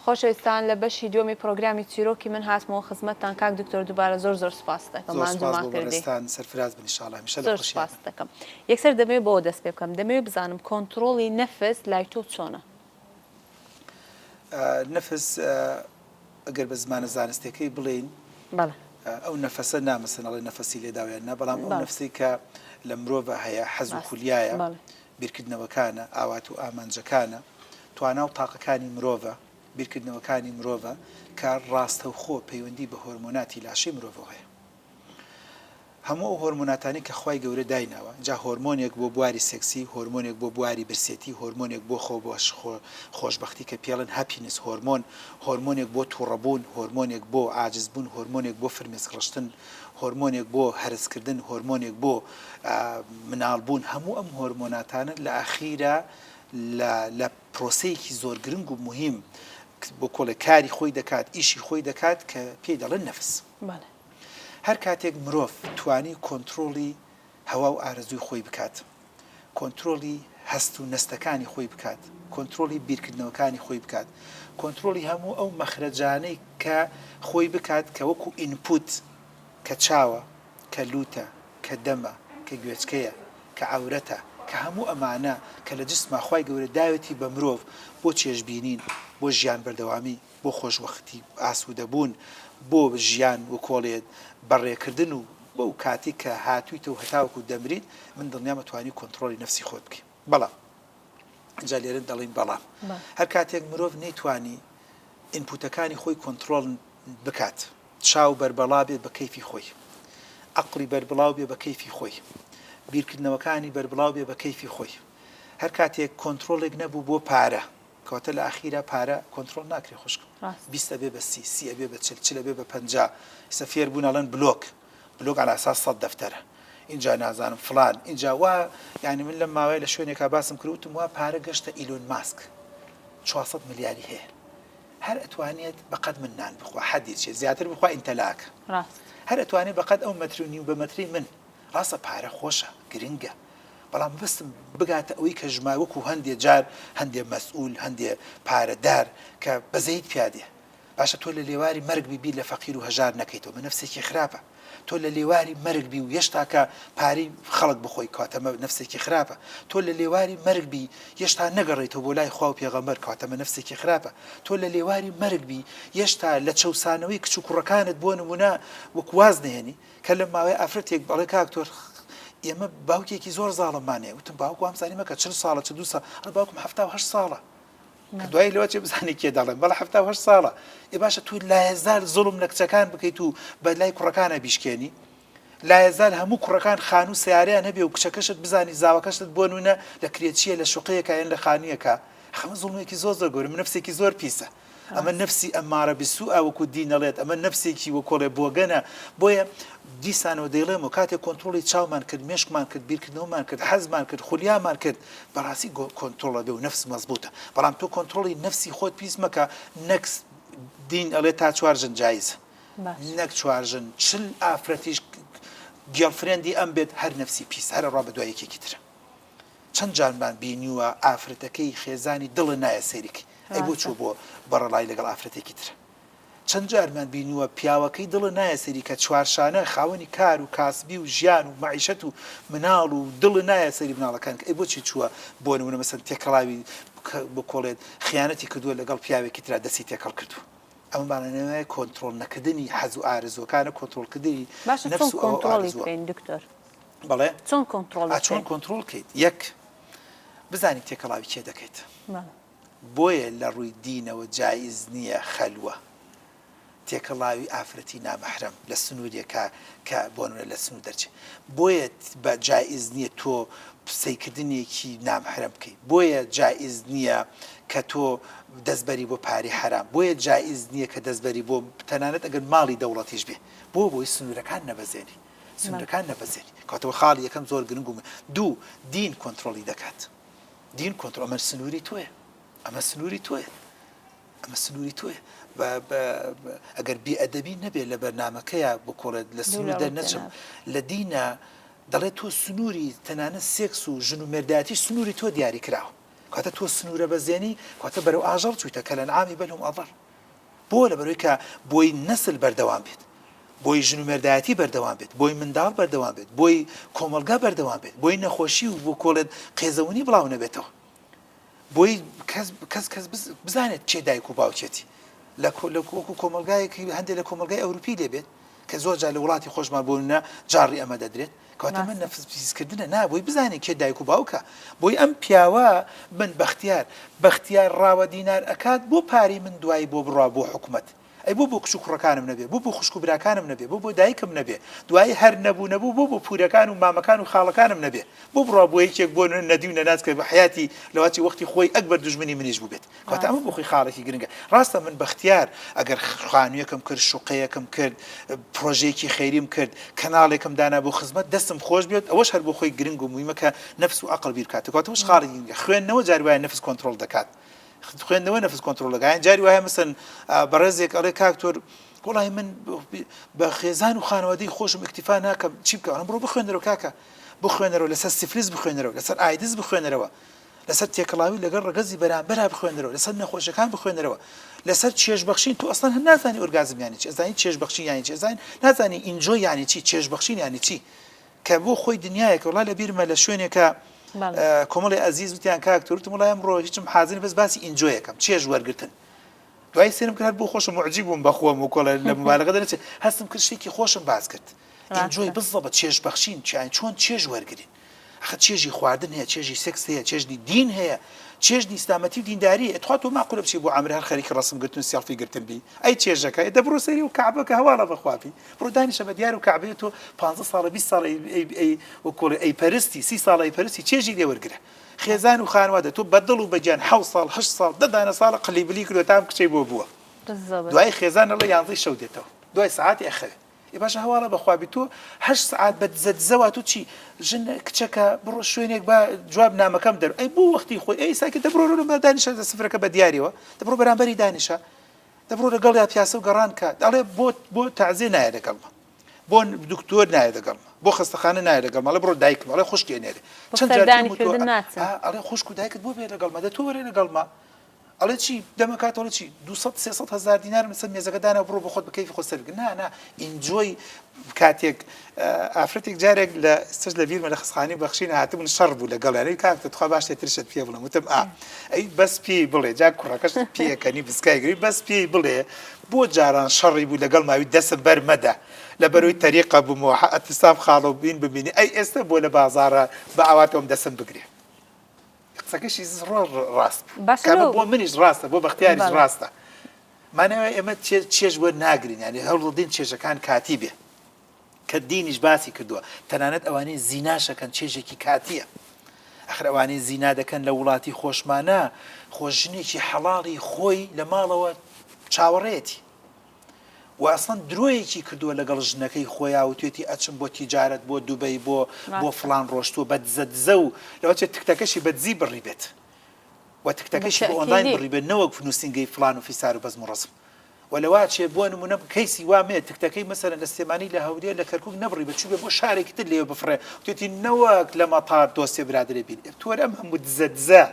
خۆشەویستان لە بەشی دووەمی پڕۆگرامی چیرۆکی من هاتمەوە خزمەتتان کاک دکتۆر دووبارە زۆر زۆر سوپاست دەکەم زۆر سوپاس ماندوومان بۆ کردی. بەڕێزتان سەرفراز بن ئیشاڵا هەمیشە لە زۆر خۆشیان سوپاست بن. دەکەم یەکسەر دەمەوێت بەوە دەست پێ بکەم دەمەوێت بزانم کۆنتڕۆڵی نەفس لای تۆ چۆنە؟ نەفس ئەگەر بە زمانە زانستیەکەی بڵێین بەڵێ. ئەو نەفەسە نا مەسەن ئەڵێ نەفەسی لێداوە یان نا بەڵام ئەو بەڵێ. نەفسەی کە لە مرۆڤا هەیە حەز و ڕاستە خولیایە بەڵێ. بیرکردنەوەکانە، ئاوات و ئامانجەکانە، توانا و تاقەکانی مرۆڤە، بیرکردنەوەکانی مرۆڤە کە ڕاستەوخۆ پەیوەندی بە هۆرمۆناتی لاشەی مرۆڤەوە هەیە. هەموو ئەو هۆرمۆناتانەی کە خوای گەورە دایناوە، جا هۆرمۆنێک بۆ بواری سێکسی، هۆرمۆنێک بۆ بواری برسێتی، هۆرمۆنێک بۆ خۆشبەختی کە پێڵێن happiness hormone، هۆرمۆنێک بۆ توڕەبوون، هۆرمۆنێک بۆ عاجزبوون، هۆرمۆنێک بۆ فرمێسکڕشتن، هۆرمۆنێک بۆ هەرسکردن، هۆرمۆنێک بۆ مناڵ بوون، هەموو ئەم هۆرمۆناتانە لە ئاخیرا لە لە پرۆسەیەکی زۆر گرنگ و موهیم بۆ کۆڵێ کاری خۆی دەکات، ئیشی خۆی دەکات کە پێی دەڵێن نەفس. بەڵێ. هەر کاتێک مرۆڤ توانی کۆنترۆڵی هەوا و ئارەزووی خۆی بکات، کۆنترۆڵی هەست و نەستەکانی خۆی بکات، کۆنترۆڵی بیرکردنەوەکانی خۆی بکات، کۆنترۆڵی هەموو ئەو مەخرەجانەی کە خۆی بکات کە وەکو input کە چاوە، کە لوتە، کە دەمە، کە گوێچکەیە، کە عەورەتە، کە هەموو ئەمانە کە لە جسما خوای گەورە داوێتی بە مرۆڤ بۆ چێژبینین، بۆ ژیان بەردەوامی، بۆ خۆشوەختی ئاسوودەبوون، بۆ ژیان وکۆڵێ بەڕێکردن و بەو کاتەی کە هاتوویتە و هەتاوەکو دەمریت من دڵنیام ئەتوانی کۆنتڕۆڵی نەفسی خۆت بکەی بەڵام ئینجا لێرە دەڵێین بەڵام هەر کاتێک مرۆڤ نەیتوانی input ەکانی خۆی کۆنتڕۆڵ بکات چاو بەربەڵا بێت بە کەیفی خۆی عەقڵی بەربڵاو بێ بە کەیفی خۆی بیرکردنەوەکانی بەربڵاو بێ بە کەیفی خۆی هەر کاتێک کۆنتڕۆڵێک نەبوو بۆ پارە کەواتە لە ئاخیرا پارە کۆنترۆڵ ناکرێ خوشکم 20 ئەبێ بە سی سی ئەبێ بە چل چل ئەبێ بە 50 ئیستا فێر بوون ئەڵێن بلۆک بلۆک عەلا ئەساس سەد دەفتەرە ئینجا نازانم فلان ئینجا وا یعنی من لەم ماوەیە لە شوێنێکا باسم کرد وتم وا پارە گەشتە ئیلۆن ماسک 400 ملیاری هەیە هەر ئەتوانێت بەقەد من نان بخوا حەدی چێ زیاتر بخوا ئینتەلاکە ڕاست هەر ئەتوانێت بەقەد ئەو مەتر و نیو بە مەتری من ڕاستە پارە خۆشە گرنگە بەڵام مەبەستم بگاتە ئەوەی کە ژمار وەکو هەندێ جار هەندێ مەسئول هەندێ پارەدار کە بەزەیت پیا دێ باشە تۆ لە لێواری مەرگ بی بیر لە فەقیر و هەژار نەکەیتەوە مە نەفسێکی خراپە تۆ لە لێواری مەرگ بی و یەشتا کە پارەی خەڵک بخۆی کەواتە مە نەفسێکی خراپە تۆ لە لێواری مەرگ بی یەشتا نەگەڕێیتەوە بۆ لای خوا و پێغەمبەر کەواتە مە نەفسێکی خراپە تۆ لە لێواری مەرگ بی یەشتا لە چەوسانەوەی کچ و کوڕەکانت بۆ نمونە وەک واز نەهێنی کە لەم ماوەیە ئافرەتێک بەڵێ کاک تۆر ئێمە باوکێکی زۆر زاڵممان هەیە وتم باوک وام زانی مەکە 40 ساڵە 42 ساڵ ئەڵێ باوکم 78 ساڵە کە دوایی لەوە چێ بزانێ کێ دەڵێم بەڵێ 78 ساڵە ئێ باشە تۆ لایەزال زوڵم لە کچەکان بکەیت و بە لای کوڕەکانە بیشکێنی لایەزال هەموو کوڕەکان خانوو سیارەیان هەبێ و کچەکەشت بزانی زاوەکەشت بۆ نمونە لە کرێچیە لە شوقەیەکە یان لە خانوویەکە خەمە زوڵمێکی زۆر زۆر گەورە نەفسێکی زۆر پیسە ئەمە نەفسی ئەمارە بالسوء وەکو دین ئەڵێت ئەمە نەفسێکی وەکۆڵێ بۆگەنە بۆیە دیسانەوە دەیڵێمەوە کاتێک کۆنترۆڵی چاومان کرد مێشکمان کرد بیرکردنەوەمان کرد حەزمان کرد خولیامان کرد بەڕاستی کۆنترۆڵ ئەبێ و نەفس مەزبوتە بەڵام تۆ کۆنترۆڵی نەفسی خۆت پیس مەکە نەک دین ئەڵێ تا چوار ژن جایزە نەک چوار ژن چل ئافرەتیش girlfriend ی ئەم بێت هەر نەفسی پیس هەر ئەڕوا بەدوای یەکێکی ترە. چەند جارمان بینیوە ئافرەتەکەی خێزانی دڵە نایە سەیری کەی ئەی بۆ چوە بۆ بەڕەڵای لەگەڵ ئافرەتێکی تر چەند جارمان بینیوە پیاوەکەی دڵە نایە سەیری کە چوارشانە خاوەنی کار و کاسبی و ژیان و مەعیشەت و مناڵ و دڵە نایە سەیری مناڵەکان ئەی بۆچی چووە بۆ نمونە مەسەن تێکەڵاوی بکۆڵێت خیانەتی کردووە لەگەڵ پیاوێکی ترا دەستی تێکەڵ کردووە ئەمە مانای کۆنترۆڵ نەکردنی حەز و ئارەزووەکانە کۆنترۆڵکردنی باشە چۆن نەفس و ئەوە کۆنترۆڵی ئارەزووە بکەین دکتۆر؟ بەڵێ چۆن کۆنتڕۆڵی ئا چۆن بکەین؟ کۆنتڕۆڵ کەیت یەک بزانی تێکەڵاوی کێ دەکەیت بەڵێ. بۆیە لە ڕووی دینەوە جائیز نییە خەلوە تێکەڵاوی ئافرەتی نامەحرەم لە سنوورێکا کە بۆ نمونە لە سنوور دەرچێ بۆیە بە جائیز نییە تۆ سەیکردنێکی نامەحرەم بکەی بۆیە جائیز نییە کە تۆ دەستبەری بۆ پارەی حەرام بۆیە جائیز نییە کە دەستبەری بۆ تەنانەت ئەگەر ماڵی دەوڵەتیش بێ بۆ بۆی سنوورەکان نەبەزێنی سنوورەکان نەبەزێنی کەواتەوە خاڵی یەکەم زۆر گرنگ و دوو دین کۆنترۆڵی دەکات دین کۆنترۆڵ ئەمە سنووری تۆیە ئەمە سنووری تۆیە ئەمە سنووری تۆیە ئەگەر بێئەدەبی نەبێت لە بەرنامەکەیە بکۆڵێت لە سنوور دەرنەچم لە دینە دەڵێت تۆ سنووری تەنانەت سێکس و ژن و مێردایەتی سنووری تۆ دیاری کراوە. کاتە تۆ سنوورە بەزێنی کاتە بەرەو ئاژەڵ چوویتە کەلەنعامی بەل هم ئەضل. بۆ؟ لەبەرئەوەی کە بۆی نەسل بەردەوام بێت، بۆی ژن و مێردایەتی بەردەوام بێت، بۆی منداڵ بەردەوام بێت، بۆی کۆمەڵگا بەردەوام بێت، بۆی نەخۆشی و بۆ کۆڵێت قێزەونی بڵاو نەبێتەوە، بۆی کەس کەس کەس بزانێت کێ دایک و باوکێتی لە وەکو کۆمەڵگایەکی هەندێک لە کۆمەڵگای ئەوروپی لێ بێت کە زۆر جار لە وڵاتی خۆشمان بۆ نمونە جاڕی ئەمە دەدرێت کەواتە من نەفس پیسکردنە نا بۆی بزانین کێ دایک و باوکە بۆی ئەم پیاوە من بەختیار بەختیار ڕاوە دینار ئەکات بۆ پارەی من دوایی بۆ بڕوا بۆ حکومەت ئەی بۆ بۆ کچ و کوڕەکانم نەبێ بۆ بۆ خوشک و براکانم نەبێ بۆ بۆ دایکم نەبێ دوایی هەر نەبوو نەبوو بۆ بۆ پورەکان و مامەکان و خاڵەکانم نەبێ بۆ بڕوا بۆ یەکێک بۆ نەدی و نەناس کە بە حەیاتی لەواچی وەختی خۆی ئەکبەر دوژمنی منیش بووبێت کەواتە ئەمە بۆ خۆی خاڵێکی گرنگە. ڕاستە من بەختیار ئەگەر خانوویەکم کرد، شوقەیەکم کرد، پڕۆژەیەکی خەیریم کرد، کەناڵێکم دانا بۆ خزمەت، دەستم خۆش بێت، ئەوەش هەر بۆ خۆی گرنگ و موهیمە کە نەفس و عەقڵ بیر بکاتەوە. کەواتە ئەوەش خاڵێکی گرنگە. خوێندنەوە جاری وایە نەفس کۆنتڕۆڵ دەکات. خوێندنەوە نەفس کۆنتڕۆڵ دەکات. یان جاری وایە مەسەن بەڕێزێک ئەڵێ کاک تۆر وەڵای من بە خێزان و خانەوادەی خۆشم ئیکتیفا ناکەم، چی بکەم؟ ئەڵێم بڕۆ بخوێنەرەوە کاکە. بخوێنەرەوە، لەسەر سفلیس بخوێنەرەوە، لەسەر ئایدز بخوێنەرەوە. لەسەر تێکەڵاوی لەگەڵ ڕەگەزی بەرامبەرا بخوێنەرەوە، لەسەر نەخۆشیەکان بخوێنەرەوە، لەسەر چێژبەخشین، تۆ ئەسڵەن هەر نازانی orgasm یانی چی، ئەزانی چێژبەخشین یانی چی، ئەزانی نازانی enjoy یانی چی، چێژبەخشین یانی چی، کە بۆ خۆی دنیایەکە، وەڵا لەبیرمە لە شوێنێکا کۆمەڵی ئەزیز وتیان کاک تۆر، وتم وەڵا ئەمڕۆ هیچم حازر نیە بەس باسی enjoy ئەکەم، چێژ وەرگرتن. دوای سێرم کرد هەر بۆ خۆشم موعجیب بووم بە خۆم و کۆڵێ لە موبالەغە دەرنەچێ، هەستم کرد شتێکی خۆشم باس کرد. enjoy بالضبط چێژبەخشین، چۆن چێژ وەرگرین. ئەخە چێژی خواردن هەیە، چێژی سێکس هەیە، چێژنی دین هەیە، چێژنی ئیسلامەتی و دینداری هەیە. تخوا تۆ ماقولە بچی بۆ عەمرە هەر خەریکی ڕەسم گرتن و سێڵفی گرتن بی؟ ئەی چێژەکە؟ ئێ دە بڕۆ سەیری ئەو کەعبە کە هەواڵە بەخوا بی. بڕۆ دانیشە بە دیار و کەعبەیە تۆ پانزە ساڵە 20 ساڵە ئەی ئەی ئەی وەکۆڵێ ئەی پەرستی سی ساڵە ئەی پەرستی چێژی لێ وەرگرە. خێزان و خانوادە تۆ بە دڵ و بە گیان حەوت ساڵ هەشت ساڵ دە دانە ساڵە قلی بلی کردوە تا ئەم کچەی بۆ بووە. بالضبط. دوایی خێزان ئەڵێ یانزەی شەو دێتەوە. دوای سەعاتێ ئەخەوێ. ئێ باشە هەواڵە بەخوا بی تۆ هەشت سەعات بە دزە دزە وا تۆ چی ژن کچەکە بڕۆ شوێنێک با جواب نامەکەم دەر ئەی بۆ وەختی خۆی ئەی ساکە دە بڕۆ لە دانیشە لە سفرەکە بە دیاریەوە دە بڕۆ بەرامبەری دانیشە دە بڕۆ لەگەڵیا پیاسە و گەڕان کە ئەڵێ بۆ بۆ تەعزیە نایە لەگەڵمە بۆ دکتۆر نایە لەگەڵمە بۆ خەستەخانە نایە لەگەڵمە ئەڵێ بڕۆ دایکم ئەڵێ خوشکێ نێرێ چەند جار پێم وتووە ئەڵێ خوشک و دایکت بۆ بێ لەگەڵمە دە تۆ وەرە لەگەڵمە ئەڵێ چی دەمەکات ئەڵێ چی 200 300 هەزار دینارم لەسەر مێزەکە دانا بڕۆ بۆ خۆت بە کەیفی خۆت سەرف بکە نا نا enjoy کاتێک ئافرەتێک جارێک لە ئێستاش لە بیرمە لە خەستەخانەی بەخشین هاتبوون شەڕ بوو لەگەڵ یانی کاک تخوا باش ترشت پێ بڵێم وتم ئا ئەی بەس پێی بڵێ جا کوڕەکەش پێکەنی بسکای گری بەس پێی بڵێ بۆ جاران شەڕی بوو لەگەڵ ماوی دەسم بەر مەدە لە بەرەوەی تەریقە بوومەوە ئەترسام خاڵۆ بین ببینی ئەی ئێستا بۆ لە بازاڕە بە ئاواتەوەم دەسم بگرێ قسەکەشی زۆر ڕاست بوو. باشە کە لۆ بۆ منیش ڕاستە بۆ بەختیاریش بەڵێ. ڕاستە. مانای ئێمە چێژ وەرناگرین یانی هەوڵدەدەین چێژەکان کاتی بێ. کە دینیش باسی کردووە تەنانەت ئەوانەی زیناش ئەکەن چێژێکی کاتییە. ئەخر ئەوانەی زینا دەکەن لە وڵاتی خۆشمانە خۆ ژنێکی حەڵاڵی خۆی لە ماڵەوە چاوەڕێیەتی. وە ئەسڵەن درۆیەکی کردووە لەگەڵ ژنەکەی خۆیا وتوێتی ئەچم بۆ تیجارەت بۆ دوبەی بۆ بۆ ڕاستە. فڵان ڕۆشتووە بە دزە دزە و لەوەچێ تکتەکەشی بە دزی بڕیبێت و بە تکتەکەشی بە ئۆنلاین تەئکیدی. بڕیبێت نەوەک نووسینگەی فڵان و فیسار و بەزم و ڕەزم و لەواچێ بۆ نموونە کەیسی وا مێ تکتەکەی مەسەلەن لە سلێمانی لە هەولێر لە کەرکوک نەبڕیبێت چووبێ بۆ شارێکی تر لەوێ بفڕێ وتوێتی نەوەک لە مەتار دۆستێ برادەرێ بینی ئێ تۆر ئەم هەموو دزە دزە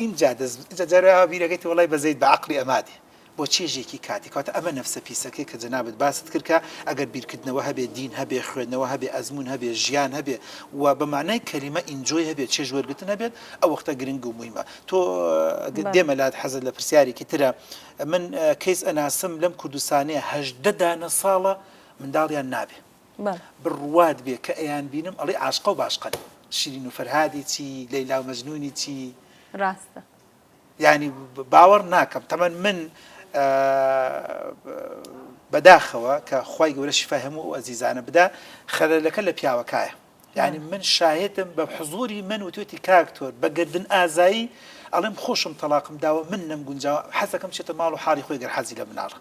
ئینجا دەست ئینجا جارێ ئاوا بیرەکەیتەوە وەڵای بەزەیت بە عەقڵی ئەما دێ بۆ چێژێکی کاتی کەواتە ئەمە نەفسە پیسەکەی کە جەنابت باست کرد کە ئەگەر بیرکردنەوە هەبێ دین هەبێ خوێندنەوە هەبێ ئەزموون هەبێ ژیان هەبێ و بە مەعنای کەلیمە enjoy هەبێ چێژ وەرگرتن هەبێت ئەو وەختە گرنگ و موهیمە تۆ دێمە لات حەزت لە پرسیارێکی ترە من کەیس ئەناسم لەم کوردستانەیە 18 دانە ساڵە منداڵیان نابێ بڕوات بێ کە ئەیان بینم ئەڵێ عاشقە و باشقەن شیرین و فەرهادی چی لەیلا و مەجنونی چی ڕاستە یانی باوەڕ ناکەم تەمەن من بەداخەوە کە خوای گەورە شیفای هەموو ئەو ئەزیزانە بدا خەلەلەکە لە پیاوەکایە یعنی من شاهدم بە حزوری من وتوێتی کاک تۆر بە گردن ئازایی ئەڵێم خۆشم تەلاقم داوە من نەم گونجاوە حەزەکەم چێتە ماڵ و حاڵی خۆی گەر حەزی لە مناڵە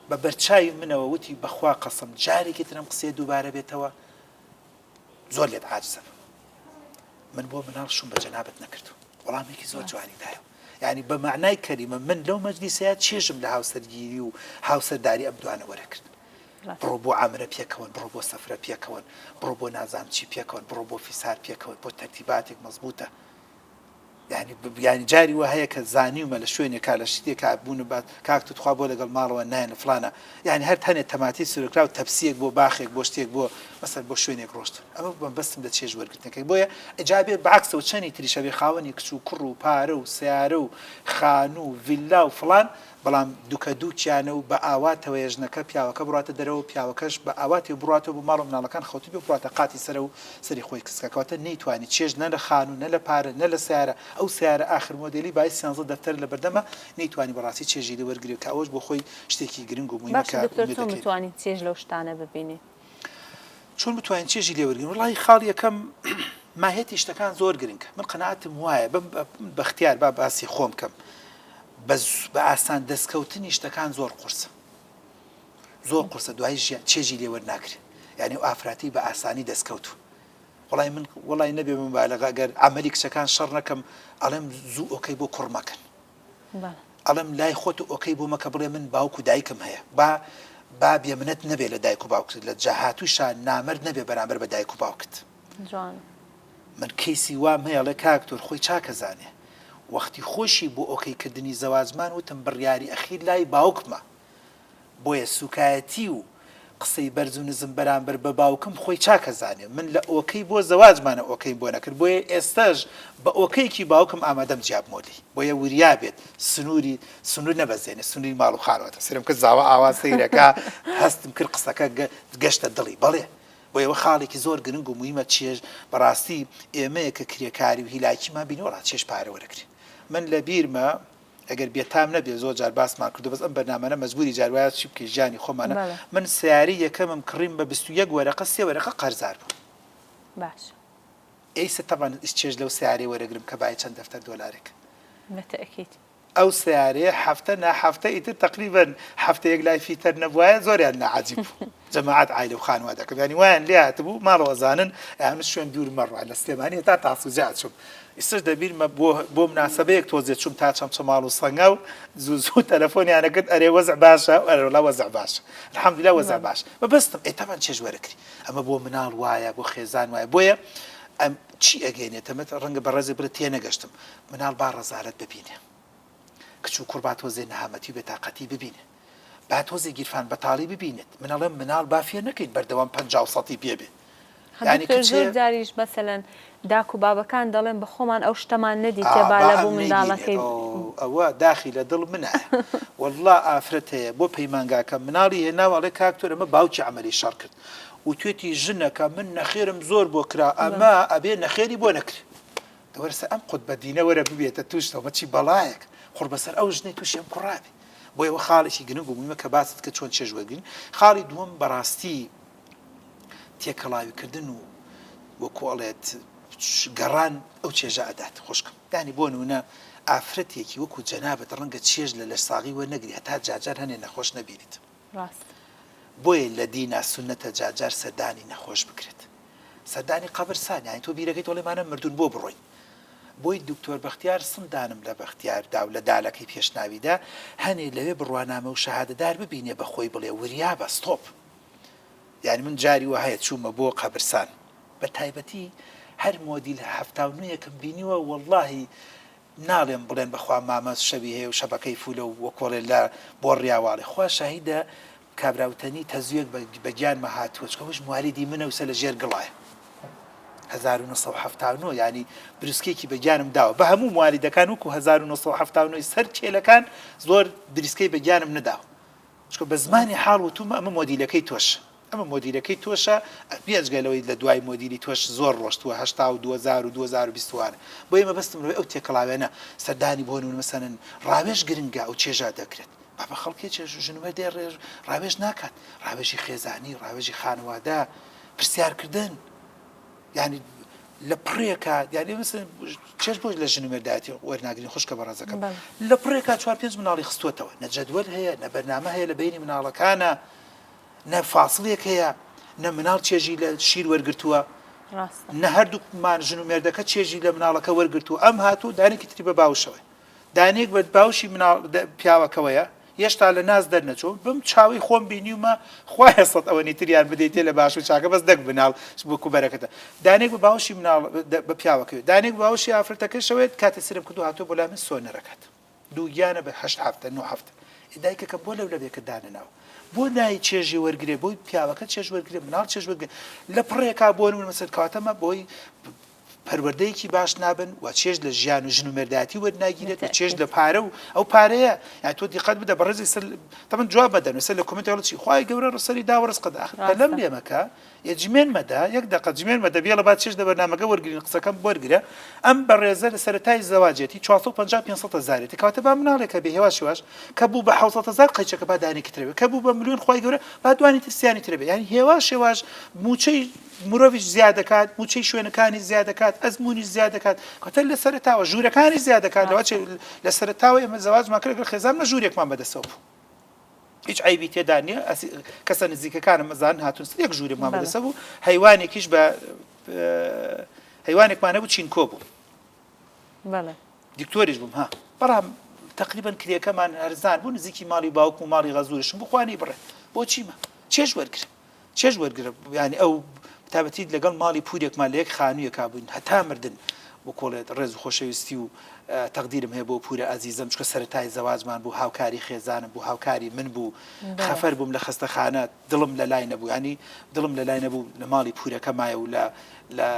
بە بەرچاوی منەوە وتی بەخوا قەسم جارێکی ترم قسەیە دووبارە بێتەوە زۆر لێت عاجزە بم من بۆ مناڵ شوم بە جەنابت نەکردو وەڵامێکی زۆر جوانی دایەوە یعنی بە مەعنای کەلیمە من لەو مەجلیسەیە چێژم لە هاوسەرگیری و هاوسەرداری ئەم دوانە وەرەکرد بڕۆ بۆ عەمرە پێکەوەن بڕۆ بۆ سەفرە پێکەوەن بڕۆ بۆ نازام چی پێکەوەن بڕۆ بۆ فیسار پێکەوەن بۆ تەرتیباتێک مەزبوتە. یانی یانی جاری وا هەیە کە زانیومە لە شوێنێکا لە شتێکا بوون بە کاک تو تخوا بۆ لەگەڵ ماڵەوە نایەن فڵانە یانی هەر هەنێ تەماتەی سورکراو تەپسیەک بۆ باخێک بۆ شتێک بۆ مەسەل بۆ شوێنێک ڕۆشتن ئەمە مەبەستم لە چێژ وەرگرتنەکەی بۆیە ئەجا بێ بەعەکسەوە چەنی تریش هەبێ خاوەنی کچ و کوڕ و پارە و سەیارە و خانوو و ڤیللا و فڵان بەڵام دوکە دوکیانە و بە ئاواتەوەیە ژنەکە پیاوەکە بڕاتە دەرەوە پیاوەکەش بە ئاواتێ بڕاتەوە بۆ ماڵ و مناڵەکان خەوتبێ و بڕاتە قاتی سەرە و سەری خۆی کز کا کەواتە نەیتوانی چێژ نە لە خانوو نە لە پارە نە لە سەیارە ئەو سەیارە ئاخر مۆدێلی بای سیانزە دەفتەر لە بەردەمە نەیتوانی بەڕاستی چێژی لێ وەرگرێ کە ئەوەش بۆ خۆی شتێکی گرنگ و موهیمە باشە کە دکتۆر ئومێد چۆن دەکەین. بتوانین چێژ لەو شتانە ببینین؟ چۆن بتوانین چێژی لێ وەرگرین؟ وەڵاهی خاڵی یەکەم ماهیەتی شتەکان زۆر گرنگە من قەناعەتم وایە بەم بەختیار با باسی خۆم کەم بە بە ئاسان دەستکەوتنی شتەکان زۆر قورسە زۆر قورسە دوای ژیان چێژی لێ وەرناگرێ یعنی ئەو ئافراتی بە ئاسانی دەستکەوتوو وەڵای من وەڵای نەبێ مبالغە گەر عەمەلی کچەکان شەڕ نەکەم ئەڵێم زوو okay بۆ کوڕ مەکەن ئەڵێم لای خۆت okay بۆ مەکە بڵێ من باوک و دایکم هەیە با با بێمنەت نەبێ لە دایک و باوکت لە جاهاتووشا نامەرد نەبێ بەرامبەر بە دایک و باوکت جوان. من کەیسی وام هەیە ئەڵێ کاک تۆر خۆی چاک ئەزانێ وەختی خۆشی بۆ okay کردنی زەواجمان وتم بڕیاری ئەخیر لای باوکمە بۆیە سوکایەتی و قسەی بەرز و نزم بەرامبەر بە باوکم خۆی چاک ئەزانێ من لە okay بۆ زەواجمانە okay م بۆ نەکرد بۆیە ئێستاش بە okay ێکی باوکم ئامادەم جیابمەوە لێی بۆیە وریا بێت سنوری سنور نەبەزێنێ سنوری ماڵ و خانوەتە سەیرم کرد زاوا ئاوا سەیرەکا هەستم کرد قسەکە گەشتە دڵی بەڵێ بۆیە ئەوە خاڵێکی زۆر گرنگ و موهیمە چێژ بەڕاستی ئێمەیە کە کرێکاری و هیلاکیمان بینی وەڵا چێژ پارە وەرەگرین من لە بیرمە ئەگەر بێتام نەبێ زۆر جار باسمان کردو بەس ئەم بەرنامانە مەجبوری جار وایە چی بکەی ژیانی خۆمانە بەڵێ. من سەیارەی یەکەمم کڕیم بە 21 وەرەقە سێ وەرەقە قەرزار بووم باش. ئێستا تەبعەن چێژ لەو سەیارەی وەرەگرم کە بای چەند دەفتەر دۆلارێک. بە تەئکید. ئەو سەیارەیە هەفتە نا هەفتە ئیتر تەقریبەن هەفتەیەک لای فیتەر نەبوایە زۆریان ناعەجیب بوو جەماعەت عایلە و خانوادەکەم یانی وایان لێ هاتبوو ماڵەوە ئەزانن ئەیان شوێن دوور مەڕوا لە سلێمانی تا تاسوجە ئەچوم ئیستش دەبیرمە بۆ بۆ مناسبەیەک تۆزێ چوم تا چەمچەماڵ و سەنگاو زوو زوو تەلەفۆنیان ئەکرد ئەرێ وەزع باشە ئەرێ وەڵا وەزع باشە الحمدلله وەزع باش مەبەستم ئێ تەبعەن چێژ وەرەگری ئەمە بۆ مناڵ وایە بۆ خێزان وایە بۆیە ئەم چی ئەگەینێتە مت ڕەنگە بەڕێزێک بڵێ تێنەگەشتم مناڵ با ڕەزالەت ببینێ کچ و کوڕ با تۆزێ نەهامەتی و بێتاقەتی ببینێ با تۆزێ گیرفان بەتاڵی ببینێت من ئەڵێم مناڵ با فێر نەکەین بەردەوام 50 و سەتی پێ بێ یانی دکتۆر کچێ زۆر جاریش مەسەلەن داک و بابەکان دەڵێن بە خۆمان ئەو شتەمان نەدیتیە ئا با با لە ئەم بۆ نەیبینێت منداڵەکەی ئۆ ئەوە داخی لە دڵ منایە وەڵڵا ئافرەت هەیە بۆ پەیمانگاکە مناڵی هێناوە ئەڵێ کاک تۆر ئەمە باوکی عەمەلی شەڕ کرد وتوێتی ژنەکە من نەخێرم زۆر بۆ کرا ئەمە ئەبێ نەخێری بۆ نەکرێ دەوەرە سەر ئەم قوتبە دینە وەرە ببێتە توشتەوە بە چی بەڵایەک قوڕ بەسەر ئەو ژنەی توشی ئەم کوڕە بێ بۆیە ئەوە خاڵێکی گرنگ و موهیمە کە باست کرد چۆن چێژ وەرگرین خاڵی دووەم بەڕاستی تێکەڵاوی کردن و وەکو ئەڵێت گەڕان ئەو چێژە ئەدات خوشکم یانی بۆ نمونە ئافرەتێکی وەکو جەنابت ڕەنگە چێژ لە لەشساغی وەرنەگری هەتا جارجار هەنێ نەخۆش نەبینیت ڕاست. بۆیە لە دینا سوننەتە جارجار سەردانی نەخۆش بکرێت سەردانی قەبرسان یانی تۆ بیرەکەی تۆ ڵێمانە مردوون بۆ بڕۆین بۆی دکتۆر بەختیار سندانم لە بەختیار دا و لە دالەکەی پێش ناویدا هەنێ لەوێ بڕوانامە و شەهادەدار ببینێ بە خۆی بڵێ وریابە stop یانی من جاری وا هەیە چوومە بۆ قەبرسان بە تایبەتی هەر مۆدیل 79 یەکم بینیوە وەڵاهی ناڵێم بڵێن بەخوا مامە شەوی هەیە و شەبەکەی فولە و وەکۆڵێ لە بۆڕیا واڵێ خوا شاهیدە کابرا وتەنی تەزویەک بە گیانمە هاتووە چونکە ئەوش موالیدی منە و سە لە ژێر گڵایە 1970 یانی بروسکێکی بە گیانم داوە بە هەموو موالیدەکان وەکو 1970 سەر کێلەکان زۆر بریسکەی بە گیانم نەداوە چونکە بە زمانی حاڵ وتومە ئەمە مۆدیلەکەی تۆشە ئەمە مۆدیلەکەی تۆشە بێجگە لەوەی لە دوای مۆدیلی تۆش زۆر ڕۆشتووە 82 هەزار و 2020 وانە بۆیە مەبەستم لەوەی ئەو تێکەڵاوێنە سەردانی بۆ نمونە مەسەلەن ڕاوێژ گرنگە ئەو چێژە دەکرێت بابە خەڵکی چێژ ژن و مێردێ ڕێژ ڕاوێژ ناکات ڕاوێژی خێزانی ڕاوێژی خانەوادە پرسیارکردن یانی لە پڕێکا یانی مەسەلەن چێژ بۆ لە ژن و مێردایەتی وەرناگرین خوشکە بەڕێزەکەم لە پڕێکا چوار پێنج مناڵی خستووەتەوە نە جەدوەل هەیە نە بەرنامە هەیە لە بەینی مناڵەکانە نە فاسڵێک هەیە نە مناڵ چێژی لە شیر وەرگرتووە نە هەردووکمان ژن و مێردەکە چێژی لە مناڵەکە وەرگرتووە ئەم هاتوو دانێکی تری بە باوشەوە دانێک بە باوشی مناڵ پیاوەکەوەیە. هێشتا لە ناز دەرنەچووە بەم چاوەی خۆم بینیومە خوایە سەت ئەوەنی تریان بدەیتێ لە باش و چاکە بەس دەک مناڵ وەکو بەرەکەتە دانێک بە باوەشی مناڵ بە پیاوەکەوێت دانێک بە باوەشی ئافرەتەکەشەوێت کاتێ سرم کردو هاتووە بۆ لای من سۆنەرەکات دووگیانە بە هەشت هەفتە نۆ هەفتە ئێ دایکەکەم بۆ لەولەبێکت دانەناوە بۆ نای چێژی وەرگرێ بۆی پیاوەکە چێژ وەرگرێ مناڵ چێژ وەرگرێ لە پڕێکا بۆ نمونە مەسەلەن کەواتە مە بۆی پەروەردەیەکی باش نابن و چێژ لە ژیان و ژن و مێردایەتی وەرناگیرێت و چێژ لە پارە و ئەو پارەیە یانی تۆ دیقەت بدە بەڕێزی سەر تەمەن جواب مەدەن سەر لە comment ەڵە چی خوای گەورە ڕسەری داوە ڕزقە داخر پەلەم لێ مەکە ئێ جمێن مەدە یەک دەقە جمێن مەدە بێڵە با چێژ لە بەرنامەکە وەرگرین قسەکەم وەرگرە ئەم بەڕێزە لە سەرەتای زەواجێتی 450 500 هەزارێتی کەواتە با مناڵێکە بێ هێواش هێواش کە بوو بە 700 هەزار قەیچەکە با دانێکی ترە بێ کە بوو بە ملیۆن خوای گەورە با دوانی تر سیانی ترە بێ یانی هێواش هێواش موچەی مرۆڤیش زیاد دەکات موچەی شوێنەکانی زیاد دەکات ئەزموونیش زیاد دەکات کەواتە لە سەرەتاوە ژوورەکانی زیاد دەکات لەوە چێ لە سەرەتاوە ئێمە زەواجمان کرد لەگەڵ خێزانمان ژوورێکمان بەدەستەوە بوو هیچ عەیبی تێدا نییە کەسە نزیکەکانم ئەزانن هاتوون یەک ژوورێکمان بەدەستەوە بوو هەیوانێکیش بە هەیوانێکمان هەبوو چینکۆ بوو بەڵێ. دکتۆریش بووم ها بەڵام تەقریبەن کرێکەمان هەرزان بوو نزیکی ماڵی باوکم و ماڵی غەزوورشم بوو خوا نەیبڕێ بۆ چیمە چێژ وەرگرە چێژ وەرگرە یانی ئەو تابەتی لەگەڵ ماڵی پورێکمان لە یەک خانوویەکا بووین هەتا مردن وکۆڵێت ڕێز و خۆشەویستی و تەقدیرم هەیە بۆ پورە ئازیزم چونکە سەرەتای زەواجمان بوو هاوکاری خێزانم بوو هاوکاری من بوو خەفەر بووم لە خەستەخانە دڵم لە لای نەبوو ینی دڵم لە لای نەبوو لە ماڵی پورەکە مایە و لە لە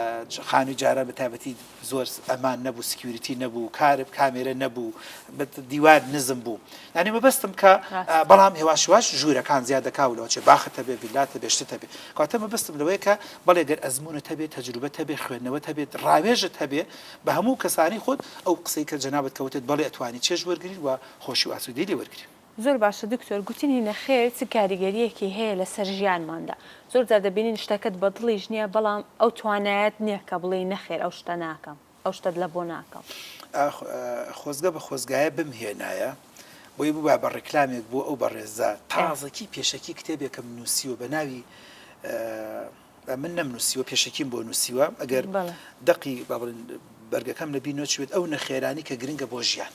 خانووی جاران بە تایبەتی زۆر ئەمان نەبوو security نەبوو کارب کامێرە نەبوو دیوار نزم بوو یانی مەبەستم کە بەڵام هێواش هێواش ژوورەکان زیاد دەکا و لەوەچێ باخت هەبێ ڤیلات هەبێ شتت هەبێ کەواتە مەبەستم لەوەیە کە بەڵێ گەر ئەزموونت هەبێ تەجروبەت هەبێ خوێندنەوەت هەبێت ڕاوێژت هەبێ بە هەموو کەسانی خۆت ئەو قسەی کە جەنابت کە وتت بەڵێ ئەتوانی چێژ وەرگریت و خۆشی و ئاسوودەی لێ وەرگری. زۆر باشە دکتۆر گوتنی نەخێر چ کاریگەریەکی هەیە لەسەر ژیانماندا زۆر جار دەبینین شتەکەت بە دڵیش نیە بەڵام ئەو توانایەت نیە کە بڵێی نەخێر ئەو شتە ناکەم ئەو شتەت لە بۆ ناکەم. ئاخ خۆزگە بە خۆزگایە بمهێنایە بۆی ببا بە ڕیکلامێک بۆ ئەو بەڕێزە تازەکی پێشەکی کتێبێکم نووسیوە بە ناوی من نەمنووسیوە پێشەکیم بۆ نووسیوە ئەگەر دەقی با بڵێن بەرگەکەم لە بیر نەچوێت ئەو نەخێرانی کە گرنگە بۆ ژیان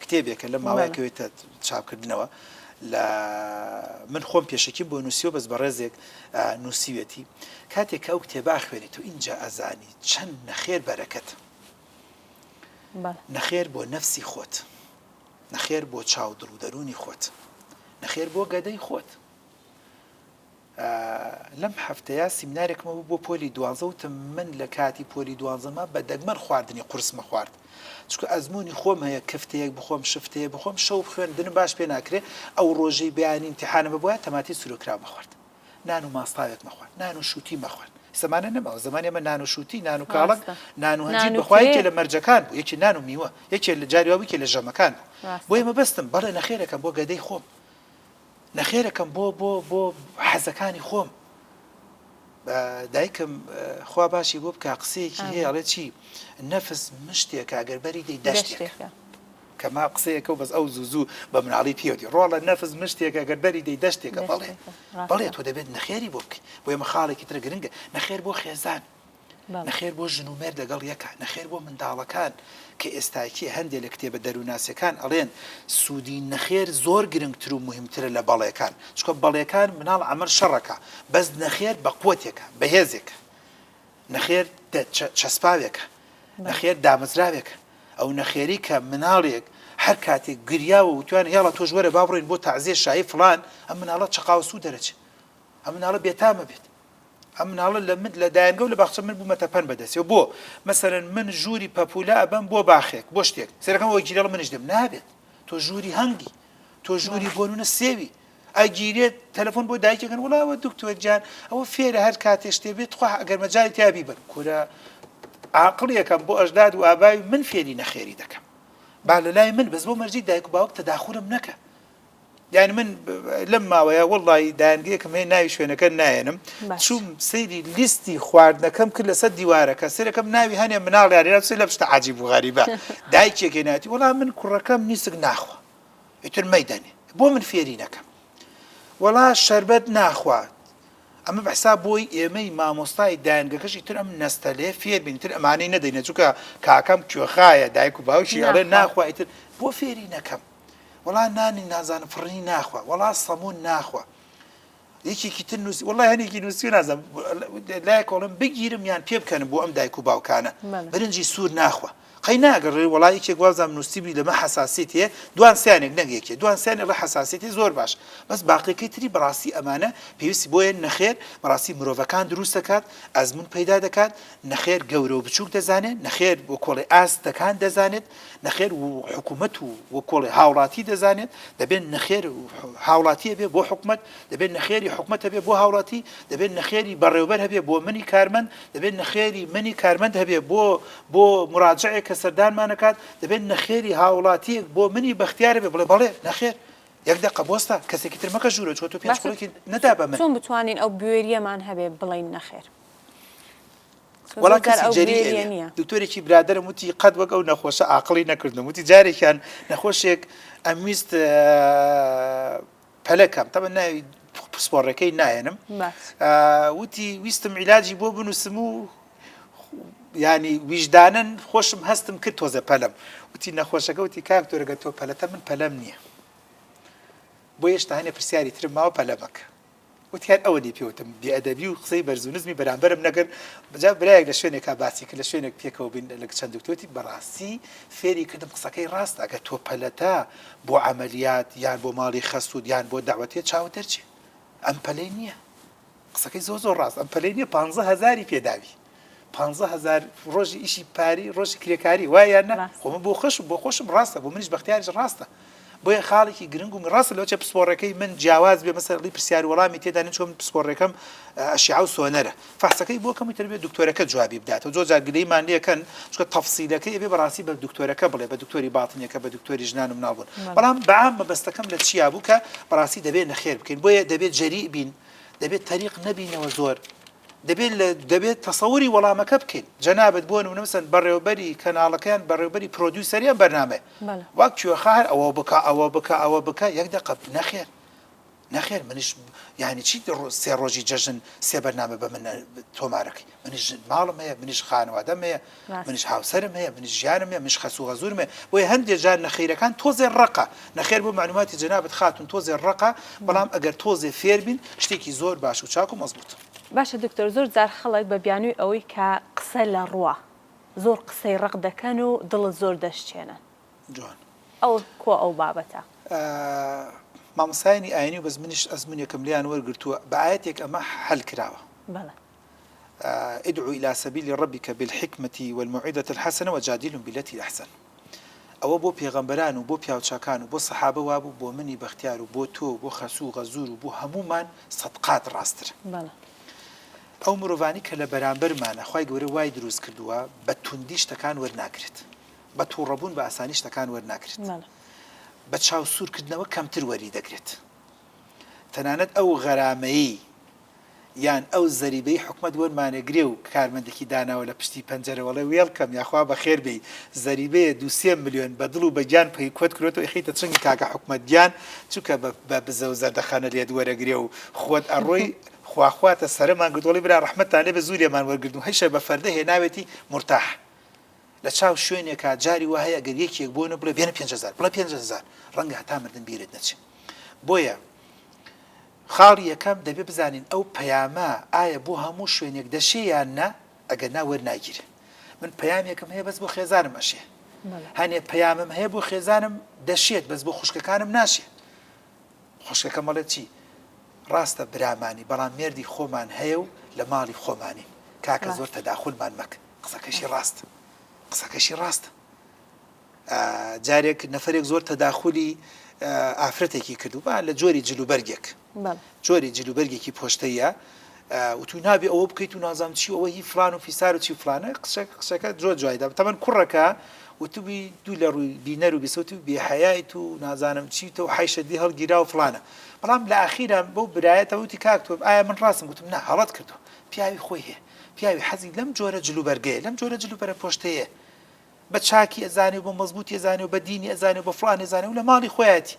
کتێبێکە لەم ماوەیە کەوێتە چاپکردنەوە لە من خۆم پێشەکیم بۆ نووسیوە بەس بەڕێزێک نووسیوێتی کاتێک کە ئەو کتێبە ئەخوێنیت و ئینجا ئەزانی چەند نەخێر بەرەکەت نەخێر بۆ نەفسی خۆت نەخێر بۆ چاو دڵ و دەروونی خۆت نەخێر بۆ گەدەی خۆت لەم هەفتەیە سیمینارێکم هەبوو بۆ پۆلی دوانزە وتم من لە کاتی پۆلی دوانزەما بە دەگمەن خواردنی قورسمە خوارد چونکە ئەزموونی خۆم هەیە کفتەیەک بخۆم شفتەیە بخۆم شەو خوێندنم باش پێ ناکرێ ئەو ڕۆژەی بەیانی ئیمتیحانم هەبوایە تەماتەی سورۆکراومە خوارد نان و ماستاوێکمە خوارد نان و شووتیمە خوارد زمانە نەماوە زمانی ئێمە نان و شووتی نان و کاڵەک ڕاستە نان و هەنجیر نان و بەخوا ترێ یەکێ لە مەرجەکان بوو یەکێ نان و میوە یەکێ لە جاری وا بوو یەکێ لە ژەمەکان بوو ڕاستە بۆیە مەبەستم بەڵێ نەخێرەکەم بۆ گەدەی خۆم نەخێرەکەم بۆ بۆ بۆ حەزەکانی خۆم دایکم خوا باشی بۆ بکا قسەیەکی هەیە ئەڵێ چی نەفس مشتێکە ئەگەر بەری دەی دەشتێکە کەما قسەیەکە و بەس ئەو زوو زوو بە مناڵی پێوتی ڕۆڵە نەفس مشتێکە گەر بەری دەی دەشتێکە بەڵێ بەڵێ تۆ دەبێت نەخێری بۆ بکەی بۆ ئێمە خاڵێکی ترە گرنگە نەخێر بۆ خێزان نەخێر بۆ ژن و مێرد لەگەڵ یەکا، نەخێر بۆ منداڵەکان، کە ئێستاکێ هەندێ لە کتێبە دەروونناسیەکان ئەڵێن سوودی نەخێر زۆر گرنگتر و موهیمترە لە بەڵێکان، چونکە بەڵێکان مناڵ عەمەل شەڕەکا، بەس نەخێر بە قوەتێکە، بەهێزێکە، نەخێر چەسپاوێکە، نەخێر دامەزراوێکە، ئەو نەخێرەی کە مناڵێک هەر کاتێک گریاوە وتویانە یاڵا تۆش وەرە با بڕۆین بۆ تەعزیە شایی فڵان، ئەم مناڵە چەقاوسوو دەرەچێ، ئەم مناڵە بێتامە بێت. ئەم مناڵە لە من لە دایەنگە و لە باخچە من بوومەتە پەن بەدەستیەوە بۆ مەسەلەن من ژووری پەپولە ئەبەم بۆ باخێک بۆ شتێک سەرەکەم ئەوە گیرێڵە منیش دێم نابێت تۆ ژووری هەنگی تۆ ژووری بۆ نونە سێوی ئەگیرێت تەلەفۆن بۆ دایکێکن وڵاوە دکتۆر گیان ئەوە فێرە هەر کاتێ شتێ بێت خوا ئەگەر مەجای تیا بیبن کورە عاقڵیەکەم بۆ ئەژداد و ئابای من فێری نەخێری دەکەم با لە لای من بەس بۆ مەرجی دایک و باوک تەداخولم نەکە یانی من لەم ماوەیە وەڵڵاهی دایەنگەیەکم هەیە ناوی شوێنەکە نایەنم چووم سەیری لیستی خواردنەکەم کرد لەسەر دیوارەکە سەرەکەم ناوی هەنێ مناڵ یاری سەیر لەم شتە عەجیب و غەریبە دایکێک هێناتی وەڵا من کوڕەکەم نیسک ناخوا ئیتر مەیدەنێ بۆ من فێری نەکەم وەڵا شەربەت ناخوات ئەمە بە حساب بۆی ئێمەی مامۆستای دایەنگەکەش ئیتر ئەم نەستەلێ فێر بین تر ئەمانەی نەدەینە چونکە کاکەم کوێخایە دایک و باوکی ئەڵێ ناخوا ئیتر بۆ فێری نەکەم. وەڵا نانی نازانم فڕنی ناخوا وەڵا سەمون ناخوا یەکێکی تر نووسی وەڵای هەنێکی نووسی نازانم لایەک کۆڵم بگیرم یان پێ بکەنم بۆ ئەم دایک و باوکانە برنجی سوور ناخوا قەی ناگەڕێ وەڵا یەکێک وازام نووسیبی لەمە حەساسیت هەیە دوان سیانێک نەک یەکێ دوان سیانێک ڵێ حەساسیت هەیە زۆر باش بەس باقیەکەی تری بەڕاستی ئەمانە پێویستی بۆیە نەخێر بەڕاستی مرۆڤەکان دروست دەکات ئەزمون پەیدا دەکات نەخێر گەورە و بچووک دەزانێت نەخێر بۆ کۆڵی ئاستەکان دەزانێت نەخێر و حکوومەت و وەکۆڵێ هاوڵاتی دەزانێت، دەبێت نەخێر هاوڵاتی هەبێ بۆ حکومەت، دەبێت نەخێری حکومەت هەبێ بۆ هاوڵاتی، دەبێت نەخێری بەڕێوبەر هەبێ بۆ منی کارمەند، دەبێت نەخێری منی کارمەند هەبێ بۆ بۆ مراجعێک کە سەردانمان ئەکات، دەبێت نەخێری هاوڵاتیەک بۆ منی بەختیار هەبێ بڵێ بەڵێ نەخێر یەک دەقە بۆستە کەسێکی تر مەکە ژوورە چونکە تۆ پێنج باشە خوڵێکی نەدا بە من. چۆن بتوانین ئەو بوێرییەمان هەبێ بڵێین نەخێر؟ وەڵا کەسی جەری ئەوێ دکتۆرێکی برادەرم وتی قەت وەک ئەو نەخۆشە ئاقڵی نەکردم وتی جارێکیان نەخۆشێک ئەمویست پەلەکەم تەمە ناوی پسپۆڕەکەی نایەنم وتی ویستم عیلاجی بۆ بنووسم و ینی ویژدانن خۆشم هەستم کرد تۆزە پەلم وتی نەخۆشەکە وتی کاک دۆرەگە تۆ پەلەتە من پەلەم نییە بۆ هێشتا هەنێ پرسیاری ترم ماوە پەلەمەکە وتی هەر ئەوەنی پێ وتم بێ ئەدەبی و قسەی بەرز و نزمی بەرامبەرم نەکرد، جا برایەک لە شوێنێکا باسی کرد لە شوێنێک پێکەوە بووین لەگەڵ چەند دکتۆر وتی بەڕاستی فێری کردم قسەکەی ڕاستە ئەگەر تۆ پەلەتە بۆ عەمەلیات یان بۆ ماڵی خەسووت یان بۆ دەعوەتێ چاوت دەرچێ ئەم پەلەی نییە قسەکەی زۆر زۆر ڕاست ئەم پەلەی نییە پانزە هەزاری پێداوی 15 هەزار ڕۆژی ئیشی پاری ڕۆژی کرێکاری وایە یان نا ڕاستە. خۆ من بۆ خۆشم بۆ خۆشم ڕاستە بۆ منیش بەختیاریش ڕاستە بۆیە خاڵێکی گرنگ و ڕاستە لەوەچێ پسپۆڕەکەی من جیاواز بێ مەسەلەن ڵی پرسیار و وەڵامی تێدا نین چونکە من پسپۆڕەکەم ئەشیعە و سۆنەرە فەحسەکەی بۆ کەم و تر بێ دکتۆرەکە جوابی بداتەوە زۆر جار گلەیمان لێکەن چونکە تەفسیلەکەی ئەبێ بەڕاستی بە دکتۆرەکە بڵێ بە دکتۆری باتنیەکە بە دکتۆری ژنان و مناڵ بوون بەڵام بەعام مەبەستەکەم لە چیا بوو کە بەڕاستی دەبێ نەخێر بکەین بۆیە دەبێ جەریء بین دەبێت تەریق نەبینەوە زۆر دەبێت لە دەبێت تەسەوری وەڵامەکە بکەین جەنابت بۆ نمونە مەسەن بەڕێوبەری کەناڵەکەیان بەڕێوبەری پرۆدیوسەری ئەم بەرنامەیە بەڵێ. وەک کوێخا هەر ئەوە بکە ئەوە بکە ئەوە بکە یەک دەقە نەخێر نەخێر منیش یانی چی سێ ڕۆژی جەژن سێ بەرنامە بە من تۆمارەکەی منیش ماڵم هەیە منیش خانەوادەم هەیە منیش هاوسەرم هەیە منیش ژیانم هەیە منیش خەسوو غەزوورم هەیە بۆیە هەندێ جار نەخەیرەکان تۆزێ ڕەقە نەخێر بۆ مەعلوماتی جەنابت خاتوون تۆزێ ڕەقە بەڵام ئەگەر تۆزێ فێر بین شتێکی زۆر باش و چاک و مەزبووتە. باشە دکتۆر زۆر جار خەڵک بە بیانووی ئەوەی کە قسە لە ڕووە زۆر قسەی ڕەق دەکەن و دڵت زۆر دەشچێنن. جوان. ئەوە کوا ئەو بابەتە؟ مامۆستایانی ئاینی و بەس منیش ئەزموونێکم لێیان وەرگرتووە بە ئایەتێک ئەمە حەل کراوە. بەڵێ. ادع الی سبیل ربک بالحکمە والموعظە الحسنە وجادلهم بالتی احسن ئەوە بۆ پێغەمبەران و بۆ پیاوچاکان و بۆ سەحابە وابوو بۆ منی بەختیار و بۆ تۆ و بۆ خەسوو و غەزوور و بۆ هەموومان سەدقات ڕاستترە. بەڵێ. ئەو مرۆڤانەی کە لە بەرامبەرمانە خوای گەورە وای دروست کردووە بە توندی شتەکان وەرناگرێت بە توڕەبوون بە ئاسانی شتەکان وەرناگرێت بەڵێ. بە چاو سوورکردنەوە کەمتر وەری دەگرێت تەنانەت ئەو غەرامەیەی یان ئەو زەریبەی حکومەت وەرمانەگرێ و کارمەندێکی داناوە لە پشتی پەنجەرەوە ئەڵێ وێڵکەم یاخوا بەخێر بێی زەریبەیە دوو سێ ملیۆن بە دڵ و بە گیان پێی کۆت کرۆتەوە ئەیخەیتە چنگی کاکە حکومەت گیان چونکە بە بە بزە و زەردەخەنە لێت وەرەگرێ و خۆت ئەڕۆی خوا خواتە سەرمان گرت وەڵی برا ڕەحمەتتان لێ بێ زوو لێمان وەرگرتن و هەیشە بە فەردە هێناوێتی مورتاح لە چاو شوێنێکا جاری وا هەیە ئەگەر یەکێک بۆ نە بڵێ بێنە 5000 بڵێ 5000 ڕەنگە هەتا مردن بیرت نەچێ بۆیە خاڵی یەکەم، دەبێ بزانین ئەو پەیامە ئایا بۆ هەموو شوێنێک دەشێ یان نا، ئەگەر نا وەرناگیرێ. من پەیامێکم هەیە بەس بۆ خێزانم ئەشێ. هەنێ پەیامم هەیە بۆ خێزانم دەشێت بەس بۆ خوشکەکانم ناشێ. خوشکەکەم ئەڵێ چی؟ ڕاستە برامانی بەڵام مێردی خۆمان هەیە و لە ماڵی خۆمانین. کاکە زۆر تەداخولمان مەکە. قسەکەشی ڕاستە. قسەکەشی ڕاستە. جارێک نەفەرێک زۆر تەداخولی ئافرەتێکی کردو با لە جۆری جلوبەرگێک جۆری جلوبەرگێکی پۆشتەیە وتوی نابێ ئەوە بکەیت و نازانم چی ئەوە هی فلان و فیسار و چی فلانە قسە قسەکە زۆر جوایدا تەمەن کوڕەکە وتوبی دوو لە ڕووی بینەر و بیسەوت و بێحەیایت و نازانم چی تۆ حیشە دی هەڵگیرا و فلانە بەڵام لە ئاخیرا بەو برایەتە وتی کاک تۆ ئایا من ڕاستم گوتم نا هەڵەت کردو پیاوی خۆی هەیە پیاوی حەزی لەم جۆرە جلوبەرگەیە لەم جۆرە جلوبەرە پۆشتەیە بە چاکی ئەزانێ و بە مەزبووتی ئەزانێ و بە دینی ئەزانێ و بە فڵانی ئەزانێ و لە ماڵی خۆیەتی.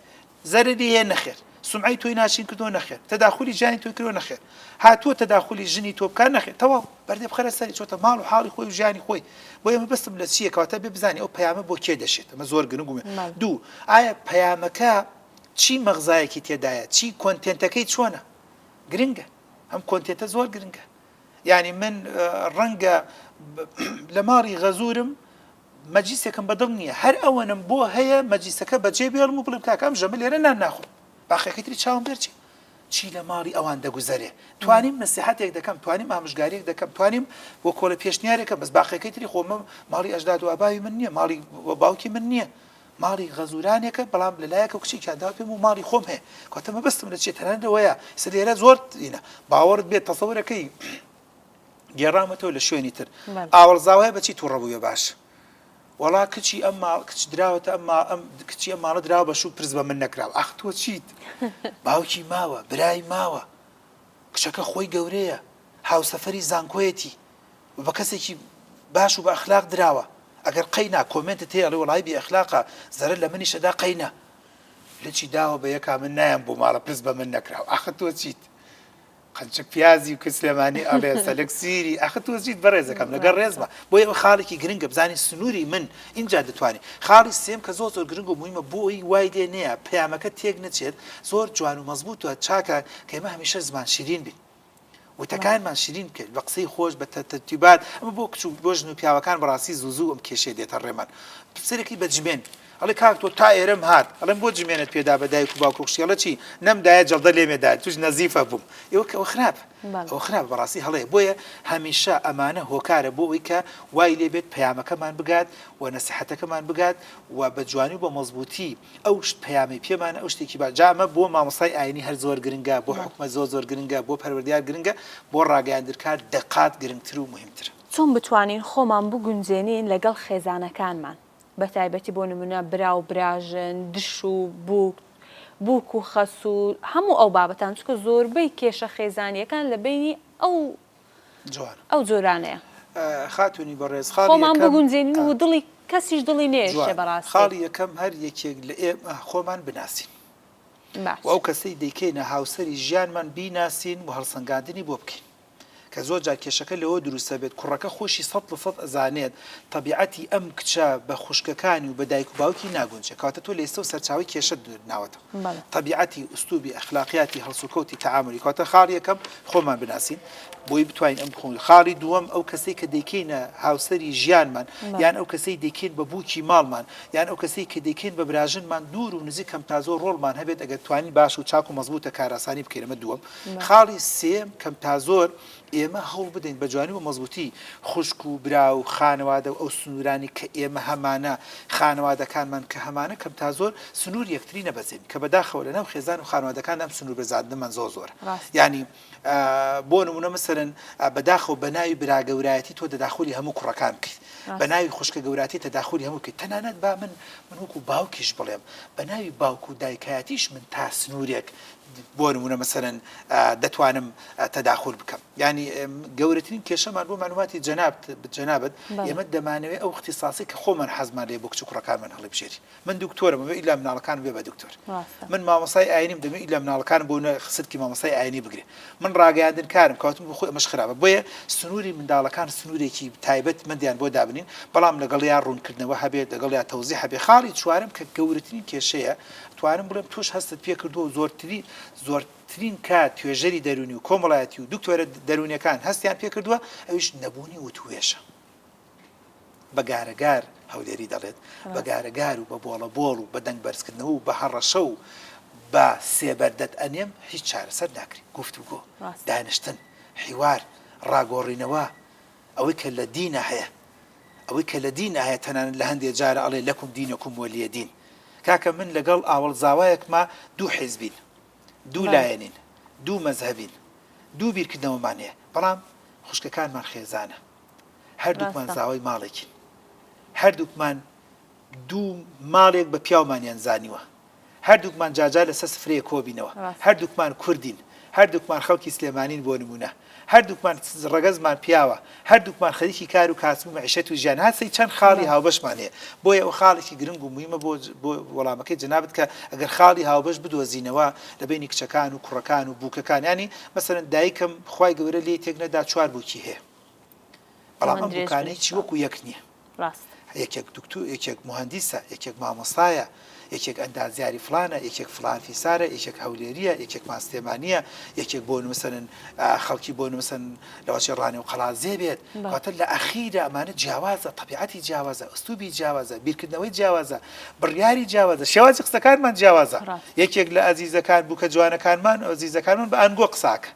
زەرەری هەیە؟ نەخێر. سومعەی تۆی ناشرین کردووە؟ نەخێر. تەداخولی ژیانی تۆی کردووە؟ نەخێر. هاتووە تەداخولی ژنی تۆ بکات؟ نەخێر. تەواو. بەردێ بخەرە سەری، چۆتە ماڵ و حاڵی خۆی و ژیانی خۆی. بۆیە مەبەستم لە چییە؟ کەواتە بێ بزانی ئەو پەیامە بۆ کێ دەشێت. ئەمە زۆر گرنگ و دوو، ئایا پەیامەکە چی مەغزایەکی تێدایە؟ چی content ەکەی چۆنە؟ گرنگە. ئەم content ە زۆر گرنگە. یانی من ڕەنگە لە ماڵی غەزورم مەجلیسێکم بەدڵ نییە هەر ئەوەنم بۆ هەیە مەجلیسەکە بەجێ بێڵم و بڵێم کاکە ئەم ژەمە لێرە نان ناخۆم باقیەکەی تری چاوم دەرچێ چی لە ماڵی ئەوان دەگوزەرێ توانیم نەسیحەتێک دەکەم توانیم ئامژگاریەک دەکەم توانیم بۆ کۆلە پێشنیارێکە بەس باقیەکەی تری خۆمە ماڵی ئەژداد و ئاباوی من نییە ماڵی باوکی من نییە ماڵی غەزورانێکە بەڵام لە لایەکە کچێکیان داوە پێم و ماڵی خۆم هەیە کاتە مەبەستم لە چیە تەنانەت لەوەیە ئێستا لێرە زۆر ئینە باوەڕت بێت تەسەورەکەی گێڕامەتەوە لە شوێنی تر ئاوەڵ زاوایە بەچی تووڕە بووێ باش وەڵا کچی ئەم ماڵ کچ دراوەتە ئەم ماڵ ئەم کچی ئەم ماڵە دراوە بە شوو پرس بە من نەکراوە ئاخ تۆ چیت باوکی ماوە برای ماوە کچەکە خۆی گەورەیە هاوسەفەری زانکۆیەتی و بە کەسێکی باش و بە ئەخلاق دراوە ئەگەر قەینا کۆمێنتت هەیە ئەڵێ وەڵایی بێ ئەخلاقە زەرەر لە منیش ئەدا قەینا لچی داوە بە یەکا من نایەم بۆ ماڵە پرس بە من نەکراوە ئاخ تۆ چیت قەنچک پیازی و کە سلێمانی ئەڵێ سەلک سیری ئاخ تۆ چیت بەڕێزەکەم لەگەڵ ڕێزمە بۆیە ئەو خاڵێکی گرنگە بزانین سنووری من ئینجا دەتوانین خاڵی سێم کە زۆر زۆر گرنگ و موهیمە بۆ ئەوی وای لێ نەیە پەیامەکە تێک نەچێت زۆر جوان و مەزبووتە چاکە کە ئێمە هەمیشە زمان شیرین بین وتەکانمان شیرین بکەین بە قسەی خۆش بە تەرتیبات ئەمە بۆ کچ و بۆ ژن و پیاوەکان بەڕاستی زوو زوو ئەم کێشەیە دێتە ڕێمان سەرەکی بە جمێن ئەڵێ کاک تۆ تا ئێرەم هات ئەڵێم بۆ جمێنت پێدا بە دایک و باوک و خوشکی ئەڵێ چی نەمدایە جەڵدە لێمێدا توش نەزیفە بووم ئێوە کە ئەوە خراپ ئەوە خراپ بەڕاستی هەڵەیە بۆیە هەمیشە ئەمانە هۆکارە بۆ ئەوەی کە وای لێ بێت پەیامەکەمان بگات و نەسیحەتەکەمان بگات و بە جوانی و بە مەزبووتی ئەو شت پەیامەی پێمانە ئەو شتێکی باش جا ئەمە بۆ مامۆستای ئاینی هەر زۆر گرنگە بۆ حکومەت زۆر زۆر گرنگە بۆ پەروەردیار گرنگە بۆ ڕاگەیاندنکار دەقات گرنگتر و موهیمترە. چۆن بتوانین خۆمان بگونجێنین لەگەڵ خێزانەکانمان بەتایبەتی بۆ نمونە برا و براژن دش و بوک بوک و خەسوو هەموو ئەو بابەتان چونکە زۆربەی کێشە خێزانیەکان لە بەینی ئەو جوانە. ئەو جۆرانەیە. خاتوونی بەڕێز خاڵی خۆمان یەکەم بگونجێنین و دڵی کەسیش دڵی نەیەشێ جوانە بەڕاستی. خاڵی یەکەم هەر یەکێک لە ئێمە خۆمان بناسین باش. و ئەو کەسەی دەیکەینە هاوسەری ژیانمان بیناسین و هەڵسەنگاندنی بۆ بکەین کە زۆر جار کێشەکە لەوە دروست ئەبێت کوڕەکە خۆشی 100% ئەزانێت تەبیعەتی ئەم کچە بە خوشکەکانی و بە دایک و باوکی ناگونجێ کەواتە تۆ لە ئێستەوە سەرچاوەی کێشەت ناوەتەوە. بەڵێ. تەبیعەتی، ئوسلوبی، ئەخلاقیاتی، هەڵسوکەوتی، تەعامولی، کەواتە خاڵی یەکەم خۆمان بناسین بۆی بتوانین ئەم خۆ خاڵی دووەم ئەو کەسەی کە دەیکەینە هاوسەری ژیانمان بەڵێ. یان ئەو کەسەی دەیکەین بە بووکی ماڵمان یان ئەو کەسەی کە دەیکەین بە براژنمان دوور و نزیک کەم تا زۆر ڕۆڵمان هەبێت ئەگەر توانین باش و چاک و مەزبووتە کارئاسانی بکەین ئەمە دووەم بەڵێ. خاڵی سێیەم کەم تا زۆر ئێمە هەوڵ بدەین بە جوانی و مەزبووتی خوشک و برا و خانەوادە و ئەو سنوورانەی کە ئێمە هەمانە، خانەوادەکانمان کە هەمانە کەم تا زۆر سنووری یەکتری نەبەزێنین کە بەداخەوە لەناو خێزان و خانەوادەکاندا ئەم سنوور بەزاندنەمان زۆر زۆرە. ڕاستە. یانی بۆ نموونە مەسەلەن بەداخەوە بە ناوی برا گەورایەتی تۆ تەداخولی هەموو کوڕەکان بکەیت، بە ڕاستە. ناوی خوشکە گەوراتی تەداخولی هەموو بکەیت، تەنانەت با من من وەکوو باوکیش بڵێم بە ناوی باوک و دایکایەتیش من تا سنوورێک بۆ نمونە مەسەلەن دەتوانم تەداخول بکەم یانی گەورەترین کێشەمان بۆ معلوماتی جەنابت جەنابت ئێمە دەمانەوێت ئەو اختصاصی کە خۆمان حەزمان لێ بۆ کچ و کوڕەکانمان هەڵیبژێری من دکتۆرم ئەمەوێ ئیلا مناڵەکانم بێ بە دکتۆر من مامۆستای ئاینیم دەمەوێ ئیلا مناڵەکانم بۆ نە سلکی مامۆستای ئاینی بگرێ من ڕاگەیاندن کارم کەواتم بۆ خۆی ئەمەش خراپە بۆیە سنووری منداڵەکان سنوورێکی تایبەت مەندیان بۆ دابنین بەڵام لەگەڵیا ڕوونکردنەوە هەبێت لەگەڵیا تەوزیح هەبێ خاڵی چوارم کە گەورەترین کێشەیە توانم بڵێم تۆش هەستت پێکردووە و زۆرترین زۆرترین کات توێژەری دەروونی و کۆمەڵایەتی و دکتۆرە دەروونیەکان هەستیان پێکردووە ئەویش نەبوونی وتووێژە. بە گارەگار هەولێری دەڵێت بە گارەگار و بە بۆڵە بۆڵ و بە دەنگ بەرزکردنەوە و بە هەڕەشە و بە سێبەر دەت ئەنێم هیچ چارەسەر ناکرێت گفتوگۆ دانیشتن حیوار ڕاگۆڕینەوە ئەوەی کە لە دینا هەیە ئەوەی کە لە دینا هەیە تەنانەت لە هەندێ جارە ئەڵێ لەکم دینکم وەلیە دین کاکە من لەگەڵ ئاوەڵ زاوایەکما دوو حیزبین دوو لایەنین دوو مەزهەبین دوو بیرکردنەوەمان هەیە بەڵام خوشکەکانمان خێزانە هەردووکمان زاوای ماڵێکین هەردووکمان دوو ماڵێک بە پیاومانیان زانیوە هەردووکمان جاجار لەسەر سفرەیەک کۆبینەوە هەردووکمان کوردین. هەردووکمان خەڵکی سلێمانین بۆ نموونە، هەردووکمان ڕەگەزمان پیاوە، هەردووکمان خەریکی کار و کاسب و مەعیشەت و ژیان، هەستی چەند خاڵی هاوبەشمان هەیە، بۆیە ئەوە خاڵێکی گرنگ و موهیمە بۆ بۆ وەڵامەکەی جەنابت کە ئەگەر خاڵی هاوبەش بدۆزینەوە لە بەینی کچەکان و کوڕەکان و بووکەکان یانی مەسەلەن دایکم خوای گەورە لێی تێک نەدا چوار بووکی هەیە بەڵام تەمەن ئەم درێژ بووکانە بن هیچی ان شاء وەکو یەک نییە. ڕاستە. یەکێک دکتۆر یەکێک موهەندیسە یەکێک مامۆستایە یەکێک ئەندازیاری فڵانە یەکێک فڵان فیسارە یەکێک هەولێریە یەکێکمان سلێمانیە یەکێک بۆ نموسەن خەڵکی بۆ نموسەن لەوەچێ ڕانێ و قەڵادزێ بێت کەواتە لە ئەخیرا ئەمانە جیاوازە تەبیعەتی جیاوازە ئسلوبی جیاوازە بیرکردنەوەی جیاوازە بڕیاری جیاوازە شێوازی قسەکانمان جیاوازە یەکێک لە ئەزیزەکان بووکە جوانەکانمان ئەزیزەکانمان بە ئەنگۆ قساکە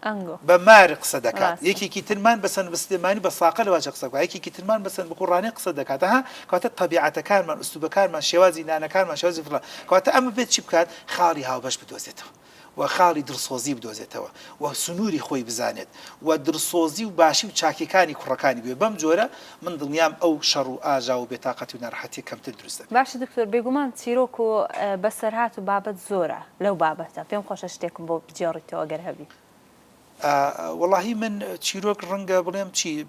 ئەنگۆ. بە مار قسە دەکات ڕاستە. یەکێکی ترمان بە سەن بە سلێمانی بە ساقە لەواچە قسە بکات یەکێکی ترمان بە سەن بە ڕانیە قسە دەکات ها کەواتە تەبیعەتەکانمان ئوسلوبەکانمان شێوازی نانەکانمان شێوازی فڵان کەواتە ئەمە بێت چی بکات خاڵی هاوبەش بدۆزێتەوە و خاڵی دڵسۆزی بدۆزێتەوە و سنووری خۆی بزانێت و دڵسۆزی و باشی و چاکیەکانی کوڕەکانی بوێ بەم جۆرە من دڵنیام ئەو شەڕ و ئاژاوە و بێتاقەتی و ناڕەحەتیە کەمتر دروست دەبێت. باشە دکتۆر بێگومان چیرۆک و بەسەرهات و بابەت زۆرە لەو بابەتە پێم خۆشە شتێکم بۆ بگێڕیتەوە گەر هەبی. وەڵاهی من چیرۆک ڕەنگە بڵێم چی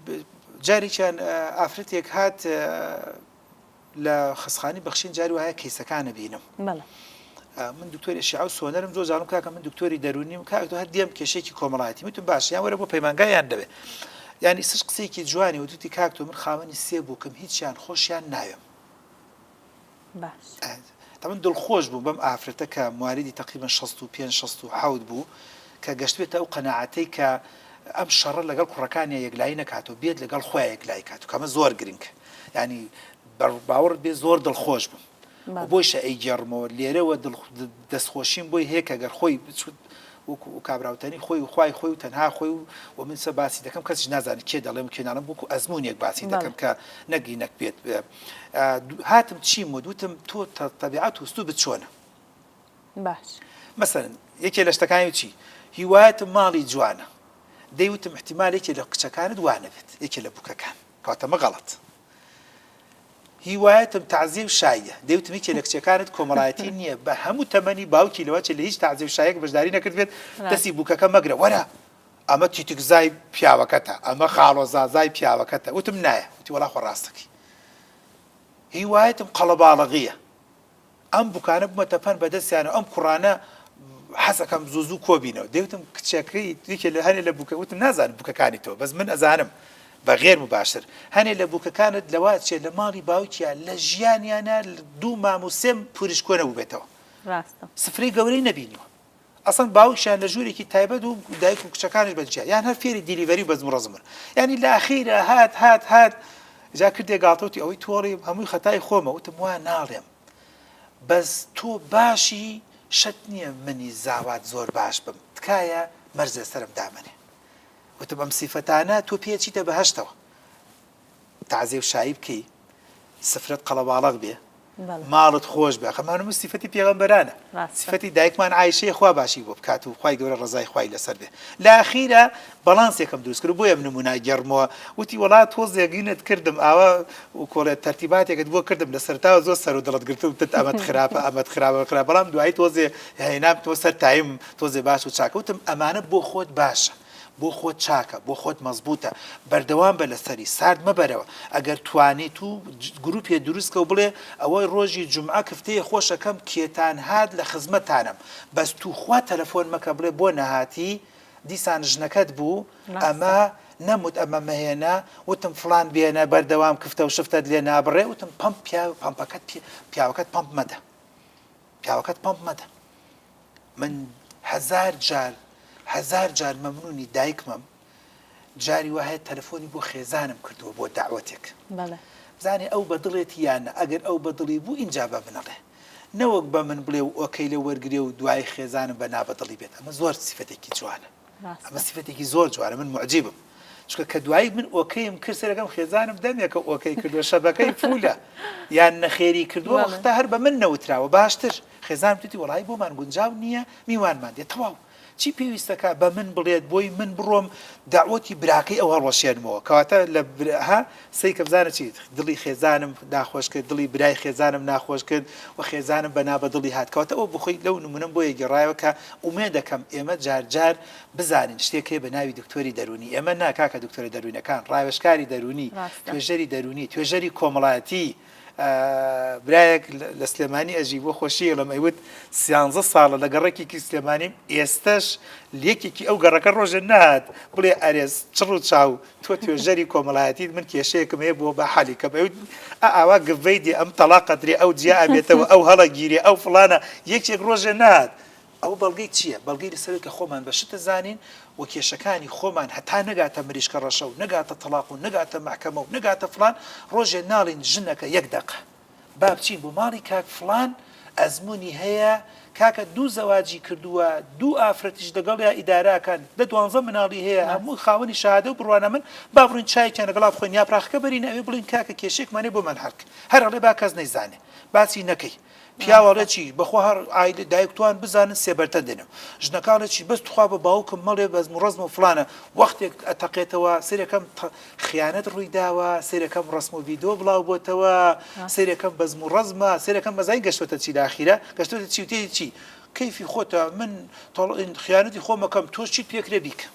جارێکیان ئافرەتێک هات لە خەسخانی بەخشین جاری وایە کەیسەکانە بینم بەڵێ. من دکتۆری ئەشعە و سۆنەرم زۆر جارم کاکە من دکتۆری دەروونیم کاک تۆ هەر دێم کێشێکی کۆمەڵایەتی وتم باش یان وەرە بۆ پەیمانگا یان دەوێ یانی ئیستش قسەیەکی جوانی وتوتی کاک تۆ من خاوەنی سێ بووکم هیچیان خۆشیان ناوێم باش تەمن دڵخۆش بووم بەم ئافرەتە کە موالیدی تقریبا 65 67 بوو کە گەشتبێتە ئەو قەناعەتەی کە ئەم شەڕە لەگەڵ کوڕەکانیا یەکلایی نەکاتەوە بێت لەگەڵ خۆیان یەکلایی کات و کەمە زۆر گرنگ ینی باوەڕت بێ زۆر دڵخۆش بووم و بۆیشە ئەیگێڕمەوە لێرەوە دڵ دەستخۆشیم بۆی هەیە کە گەر خۆی بچوت وەکو کابراوتەنی خۆی و خوای خۆی و تەنها خۆی و و من سە باسی دەکەم کەسیش نازانێت کێ دەڵێم و کێ ناڵێم وەکو ئەزموونێک باسی دەکەم کە نەگی نەک بێت هاتم چیم وت وتم تۆ تەبیعەت و ئسلوبت چۆنە باش مەسەلەن یەکێ لە شتەکانی چی هیوایەتم ماڵی جوانە دەی وتم احتیمال یەکێ لە کچەکانت وانەبێت یەکێ لە بووکەکان کەواتە مە غەڵەت هیوایەتم تەعزیە و شاییە. دەیوتم یەکێ لە کچەکانت کۆمەڵایەتی نییە، بە هەموو تەمەنی باوکی لەوەچێ لە هیچ تەعزیە و شاییەک بەشداری نەکردبێت، دەستی بووکەکە مەگرە، وەرە ئەمە تیتکزای پیاوەکەتە، ئەمە خاڵۆزازای پیاوەکەتە. وتم نایە. وتی وەڵا خۆ ڕاست دەکەی. هیوایەتم قەڵەباڵغییە. ئەم بوکانە بومەتە پەن بەدەستیانەوە ئەم کوڕانە حەزەکەم زوو زوو کۆبینەوە دەیوتم کچەکەی یەکێ لە هەنێ لە بوکە وتم نازانم بوکەکانی تۆ بەس من ئەزانم بە غێر مباشر هەنێ لە بوکەکانت لەوە چێ لە ماڵی باوکیان لە ژیانیانە دوو مام و سێم پوریش کۆ نەبووبێتەوە ڕاستە سفرەی گەورەی نەبینیوە ئەسڵەن باوکیان لە ژوورێکی تایبەت و دایک و کچەکانیش بە جیا یان هەر فێری delivery و بەزم و ڕەزم بوون یانی لە ئەخیرا هات هات هات جا کردێ گاڵتە وتی ئەوەی تۆڵی هەمووی خەتای خۆمە وتم وا ناڵێم بەس تۆ باشی شەت نییە منی زاوات زۆر باش بم تکایە مەرج لەسەرم دامەنێ وتم ئەم سیفەتانە تۆ پێچیتە بەهەشتەوە تەعزیە و شایی بکەی سفرەت قەڵەباڵغ بێ ماڵت خۆش بێ خەمان هەموو سیفەتی پێغەمبەرانە سیفەتی دایکمان عایشەیە خوا باشی بۆ بکات و خوای گەورە ڕەزای خوای لەسەر بێ لە ئاخیرا بەڵانسێکم دروست کرد بۆیە من نموونە گێڕمەوە وتی وەڵا تۆزێک گینت کردم ئاوا و کۆڵێ تەرتیباتێکت بۆ کردم لە سەرتاوە زۆر سەر و دڵت گرتم وتت ئەمەت خراپە ئەمەت خراپە خراپ بەڵام دوایی تۆزێ هێنام تۆ سەر تایم تۆزێ باش و چاکە وتم ئەمانە بۆ خۆت باشە بۆ خۆت چاکە بۆ خۆت مەزبوتە بەردەوام بە لەسەری سارد مەبەرەوە ئەگەر توانیت و گروپێ دروست کە و بڵێ ئەوەی ڕۆژی جومعە کفتەیە خۆشەکەم کێتان هات لە خزمەتانم بەس توخوا تەلەفۆن مەکە بڵێ بۆ نەهاتی دیسان ژنەکەت بوو ئەمە نەموت ئەمە مەهێنە وتم فڵان بێنە بەردەوام کفتە و شفتەت لێ نابڕێ وتم پەمپ پیاو پەمپەکەت پیاوەکەت پەمپ مەدە پیاوەکەت پەمپ مەدە من هەزار جار هەزار جار مەمنونی دایکمم جاری وا هەیە تەلەفۆنی بۆ خێزانم کردووە بۆ دەعوەتێک بزانێ ئەو بە دڵێتی یان نە ئەگەر ئەو بە دڵی بوو ئینجا بە من ئەڵێ نەوەک بە من بڵێ و okay لێ وەرگرێ و دوایی خێزانم بە نابەدڵی بێت ئەمە زۆر سیفەتێکی جوانە ئەمە سیفەتێکی زۆر جوانە من موعجیبم چونکە کە دوایی من okay م کرد سەرەکەم خێزانم دەمێکە okay کردووە شەبەکەی full ە یان نەخێری کردووە وەختە هەر بە من نەوتراوە باشتر خێزانم توتی وەڵایی بۆمان گونجاو نییە میوانمان دێ تەواو. چی پێویستەکا بە من بڵێت بۆی من بڕۆم دەعوەتی براکەی ئەو هەڵوەشێنمەوە کەواتە لە ها سەیکە بزانە چی دڵی خێزانم ناخۆش کرد دڵی برای خێزانم ناخۆش کرد و خێزانم بە نابەدڵی هات کەواتە ئەو بخۆی لەو نمونەم بۆیە گێڕایەوە کە ئومێدەکەم ئێمە جار جار بزانین شتێک هەیە بە ناوی دکتۆری دەروونی ئێمە نا کاکە دکتۆرە دەروونەکان ڕاوێژکاری دەروونی توێژەری دەروونی توێژەری کۆمەڵایەتی برایەک لە سلێمانی ئەژی بۆ خۆشی ئەڵێم ئەیوت سیانزە ساڵە لە گەڕەکێکی سلێمانیم ئێستەش لەیەکێکی ئەو گەڕەکە ڕۆژێ نەهات بڵێ ئەرێ چڕ و چاو تۆ توێژەری کۆمەڵایەتیت من کێشەیەکم هەیە بۆ بە حەلی کەم ئەیوت ئە ئاوا گڤەی دێ ئەم تەڵاق ئەدرێ ئەو جیا ئەبێتەوە ئەو هەڵەگیرێ ئەو فڵانە یەکێک ڕۆژێ نەهات ئەوە بەڵگەی چییە؟ بەڵگەی لەسەرەوەی کە خۆمان بە شت ئەزانین و کێشەکانی خۆمان هەتا نەگاتە مریشکە ڕەشە و نەگاتە تەڵاق و نەگاتە مەحکەمە و نەگاتە فڵان ڕۆژێ ناڵین ژنەکە یەک دەقە با بچین بۆ ماڵی کاک فڵان ئەزموونی هەیە کاکە دوو زەواجی کردووە دوو ئافرەتیش لەگەڵیا ئیدارە ئەکات دە دوانزە مناڵی هەیە هەموو خاوەنی شەهادە و بڕوانامەن با بڕۆین چایەکیان لەگەڵا بخۆین یاپراخەکە بەرینە ئەوێ بڵێین کاکە کێشەیەکمان هەیە بۆمان حەل کە هەر ئەڵێ با کەس نەیزانێ باسی نەکەی پیاو ئەڵێ چی بەخوا هەر عایلە دایک توان بزانن سێبەرتەن دێنم ژنەکە ئەڵێ چی بەس توخوا بە باوکم مەڵێ بەزم و ڕەزم و فڵانە وەختێک ئەتەقێتەوە سەیرەکەم خیانەت ڕووی داوە سەیرەکەم ڕەسم و ڤیدۆ بڵاو بۆتەوە سەیرەکەم بەزم و ڕەزمە سەیرەکەم ئەزانی گەشتۆتە چی لە ئاخیرا گەشتۆتە چی و تێی چی کەیفی خۆتە من خیانەتی خۆمەکەم تۆش چیت پێکرێ بیکە.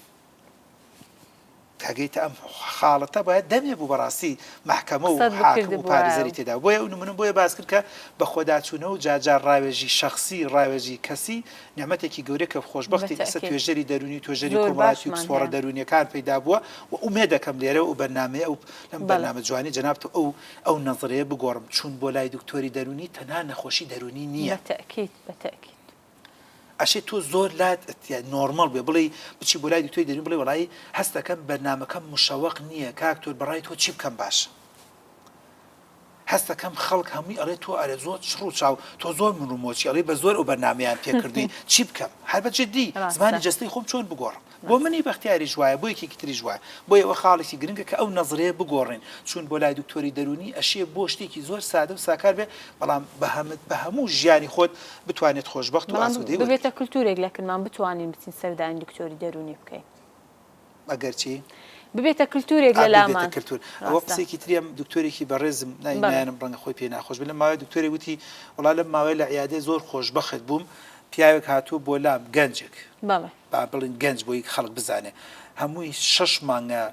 تا گەیتە ئەم حاڵەتە باید دەمێ بوو بەڕاستی مەحکەمە و قسەت حاکم و بکردبوایە پارێزەری و. تێدا بوو. بۆیە ئەو نمونەم بۆیە باس کرد کە بەخۆداچوونەوە و جارجار ڕاوێژی شەخسی، ڕاوێژی کەسی نیعمەتێکی گەورەیە کە خۆشبەختین ئێستا بەتەئکید. توێژەری دەروونی و توێژەری زۆر کۆمەڵایەتی و باشمان پسپۆڕە هەیە. دەروونییەکان پەیدا بووە و ئومێدەکەم لێرە ئەو بەرنامەیە ئەو لەم بەڵێ. بەرنامە جوانەی جەنابت ئەو ئەو نەزرەیە بگۆڕم چوون بۆ لای دکتۆری دەروونی تەنها نەخۆشی دەروونی نییە. بەتەئکید بەتەئکید. ئەشێ تۆ زۆر لات نۆرمەڵ بێ بڵێی بچی بۆ لای دکتۆری دەروونی بڵێ وەڵایی هەست دەکەم بەرنامەکەم مشەوەق نییە کاک تۆر بەڕای تۆ چی بکەم باشە هەست دەکەم خەڵک هەمووی ئەڵێ تۆ ئەرێ زۆر چڕ و چاو تۆ زۆر من و مۆچی ئەڵێ بە زۆر ئەو بەرنامەیان پێکردووی چی بکەم هەر بە جدی زمانی ڕاستە جەستەی خۆم چۆن بگۆڕم بۆ منی بەختیاریش وایە بۆ یەکێکی تریش وایە بۆیە ئەوە خاڵێکی گرنگە کە ئەو نەزرەیە بگۆڕین چوون بۆ لای دکتۆری دەروونی ئەشێ بۆ شتێکی زۆر سادە و ساکار بێ بەڵام بە هەمت بە هەموو ژیانی خۆت بتوانێت خۆشبەخت و بەڵام ئاسوودەی ببێتە وەرگری. کلتورێک لە کنمان بتوانین بچین سەردانی دکتۆری دەروونی بکەین. ئەگەر چی؟ ببێتە کلتورێک ئا لە ببێتە لامان. کلتور. ئەوە ڕاستە. قسەیەکی تری ئەم دکتۆرێکی بەڕێزم ناوی بەڵێ. نایەنم ڕەنگە خۆی پێ ناخۆش بێ لەم ماوەیە دکتۆرێک وتی وەڵا لەم ماوەیە لە عیادەی زۆر خۆشبەخت بووم پیاوێک هاتووە بۆ لام گەنجێک بەڵێ. با بڵێین گەنج بۆی خەڵک بزانێ هەمووی شەش مانگە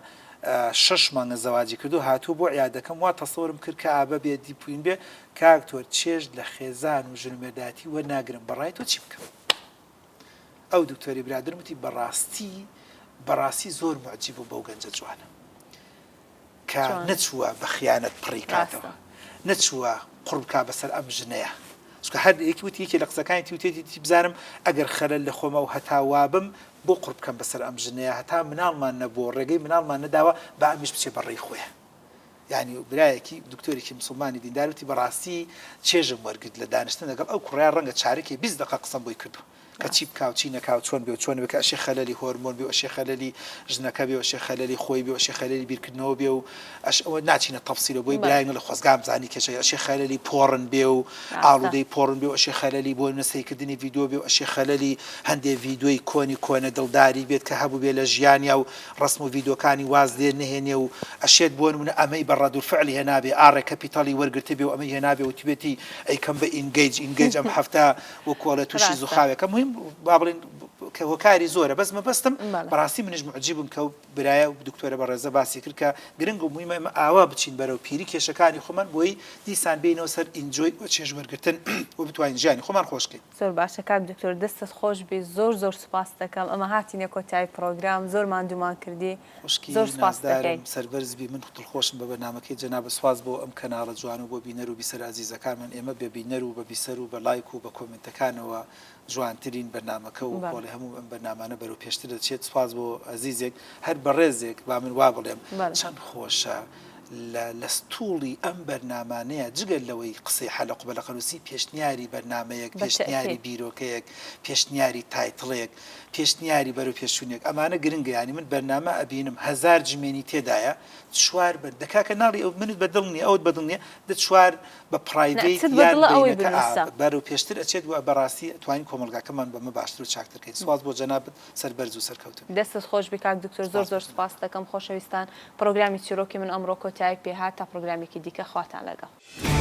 شەش مانگە زەواجی کردو هاتووە بۆ عیادەکەم وا تەسەورم کرد کەئابە بێ دیپوین بێ کاک تۆر چێژ لە خێزان و ژن و مێردایەتی وەرناگرم بەڕای تۆ چی بکەم ئەو دکتۆری برادەرم وتی بەڕاستی بەڕاستی زۆر موعجیب بووم بەو گەنجە جوانە کە نەچووە بە خیانەت پڕی کاتەوە نەچووە قوڕ بکا بەسەر ئەم ژنەیە چونکە هەر یەکی وتی یەکێ لە قسەکانی تی وتێتی بزانم ئەگەر خەلەل لە خۆمە و هەتا وابم بۆ قوڕ بکەم بەسەر ئەم ژنەیە هەتا مناڵمان نەبووە ڕێگەی مناڵمان نەداوە با ئەمیش بچێ بە ڕێی خۆیان یانی برایەکی دکتۆرێکی مسوڵمانی دیندار وتی بەڕاستی چێژم وەرگرت لە دانیشتن لەگەڵ ئەو کوڕەیا ڕەنگە چارەکێ 20 دەقە قسەم بۆی کردووە کە چی بکا و چی نەکا و چۆن بێ و چۆن بێ کە ئەشێ خەلەلی هۆرمۆن بێ و ئەشێ خەلەلی ژنەکە بێ و ئەشێ خەلەلی خۆی بێ و ئەشێ خەلەلی بیرکردنەوە بێ و ئەش ئەوە ناچینە تەفسیلەوە بۆی برایەک نەڵێ خۆزگام زانی کێشە ئەشێ خەلەلی پۆڕن بێ و ئاڵوودەی پۆڕن بێ و ئەشێ خەلەلی بۆ نمونە سەیرکردنی ڤیدیۆ بێ و ئەشێ خەلەلی هەندێ ڤیدیۆی کۆنی کۆنە دڵداری بێت کە هەبووبێ لە ژیانیا و ڕەسم و ڤیدۆکانی واز لێ نەهێنێ و ئەشێت بۆ نمونە ئەمەی بە ڕەدولفعل هێنابێ ئاڕێ capital ی وەرگرتبێ و ئەمەی هێنابێ وتبێتی ئەیکەم بە engage engage ئەم هەفتە وەکو ئەڵێ توشی ڕاستە. زوخاوێکە مهم با بڵێین کە هۆکاری زۆرە بەس مەبەستم بەڵێ. بەڕاستی منیش موعجیبم کە ئەو برایە و دکتۆرە بەڕێزە باسی کرد کە گرنگ و موهیمە ئێمە ئاوا بچین بەرەو پیری کێشەکانی خۆمان بۆی دیسان بێینەوە سەر enjoy و چێژ وەرگرتن و بتوانین ژیانی خۆمان خۆش کەین. زۆر باشە کاک دکتۆر دەستت خۆش بی زۆر زۆر سوپاست دەکەم ئەمە هاتینە کۆتایی پڕۆگرام زۆر ماندوومان کردی خوشکی زۆر سوپاست نازدارم دەکەین. سەربەرز بی من دڵخۆشم بە بەرنامەکەی جەنابت سوپاس بۆ ئەم کەناڵە جوانە و بۆ بینەر و بیسەرە ئازیزەکانمان ئێمە بە بینەر و بە بیسەر و بە لایک و بە کۆمێنتەکانەوە جوانترین بەرنامەکە و بەڵێ. کۆڵی هەموو ئەم بەرنامانە بەرەو پێشتر دەچێت سوپاس بۆ ئەزیزێک هەر بەڕێزێک با من وا بڵێم بەڵێ. چەند خۆشە. لە لە ستوڵی ئەم بەرنامانەیە جگە لەوەی قسەی حەلەق و بەلەقە نووسی پێشنیاری بەرنامەیەک بە پێشنیاری تەئکید. بیرۆکەیەک پێشنیاری title ێک پێشنیاری بەرەوپێشچوونێک ئەمانە گرنگە یانی من بەرنامە ئەبینم هەزار جمێنی تێدایە چوار بەر دە کاکە ناڵی ئەو منت بە دڵ نییە ئەوت بە دڵ نییە دە چوار بە نا private چت بە یان دڵە ئەوەی بەینەکە ئا بنووسە. بەرەو پێشتر ئەچێت و بەڕاستی ئەتوانین کۆمەڵگاکەمان بەمە باشتر و چاکتر کەین سوپاس بۆ جەنابت سەربەرز و سەرکەوتوو بی. دەستت خۆش بی کاک دکتۆر زۆر سپاس زۆر بۆ جەنابت. سوپاست دەکەم خۆشەویستان پڕۆگرامی چیرۆکی من ئەمڕۆ کۆتایی پێ هات تا پڕۆگرامێکی دیکە خواتان لەگەڵ.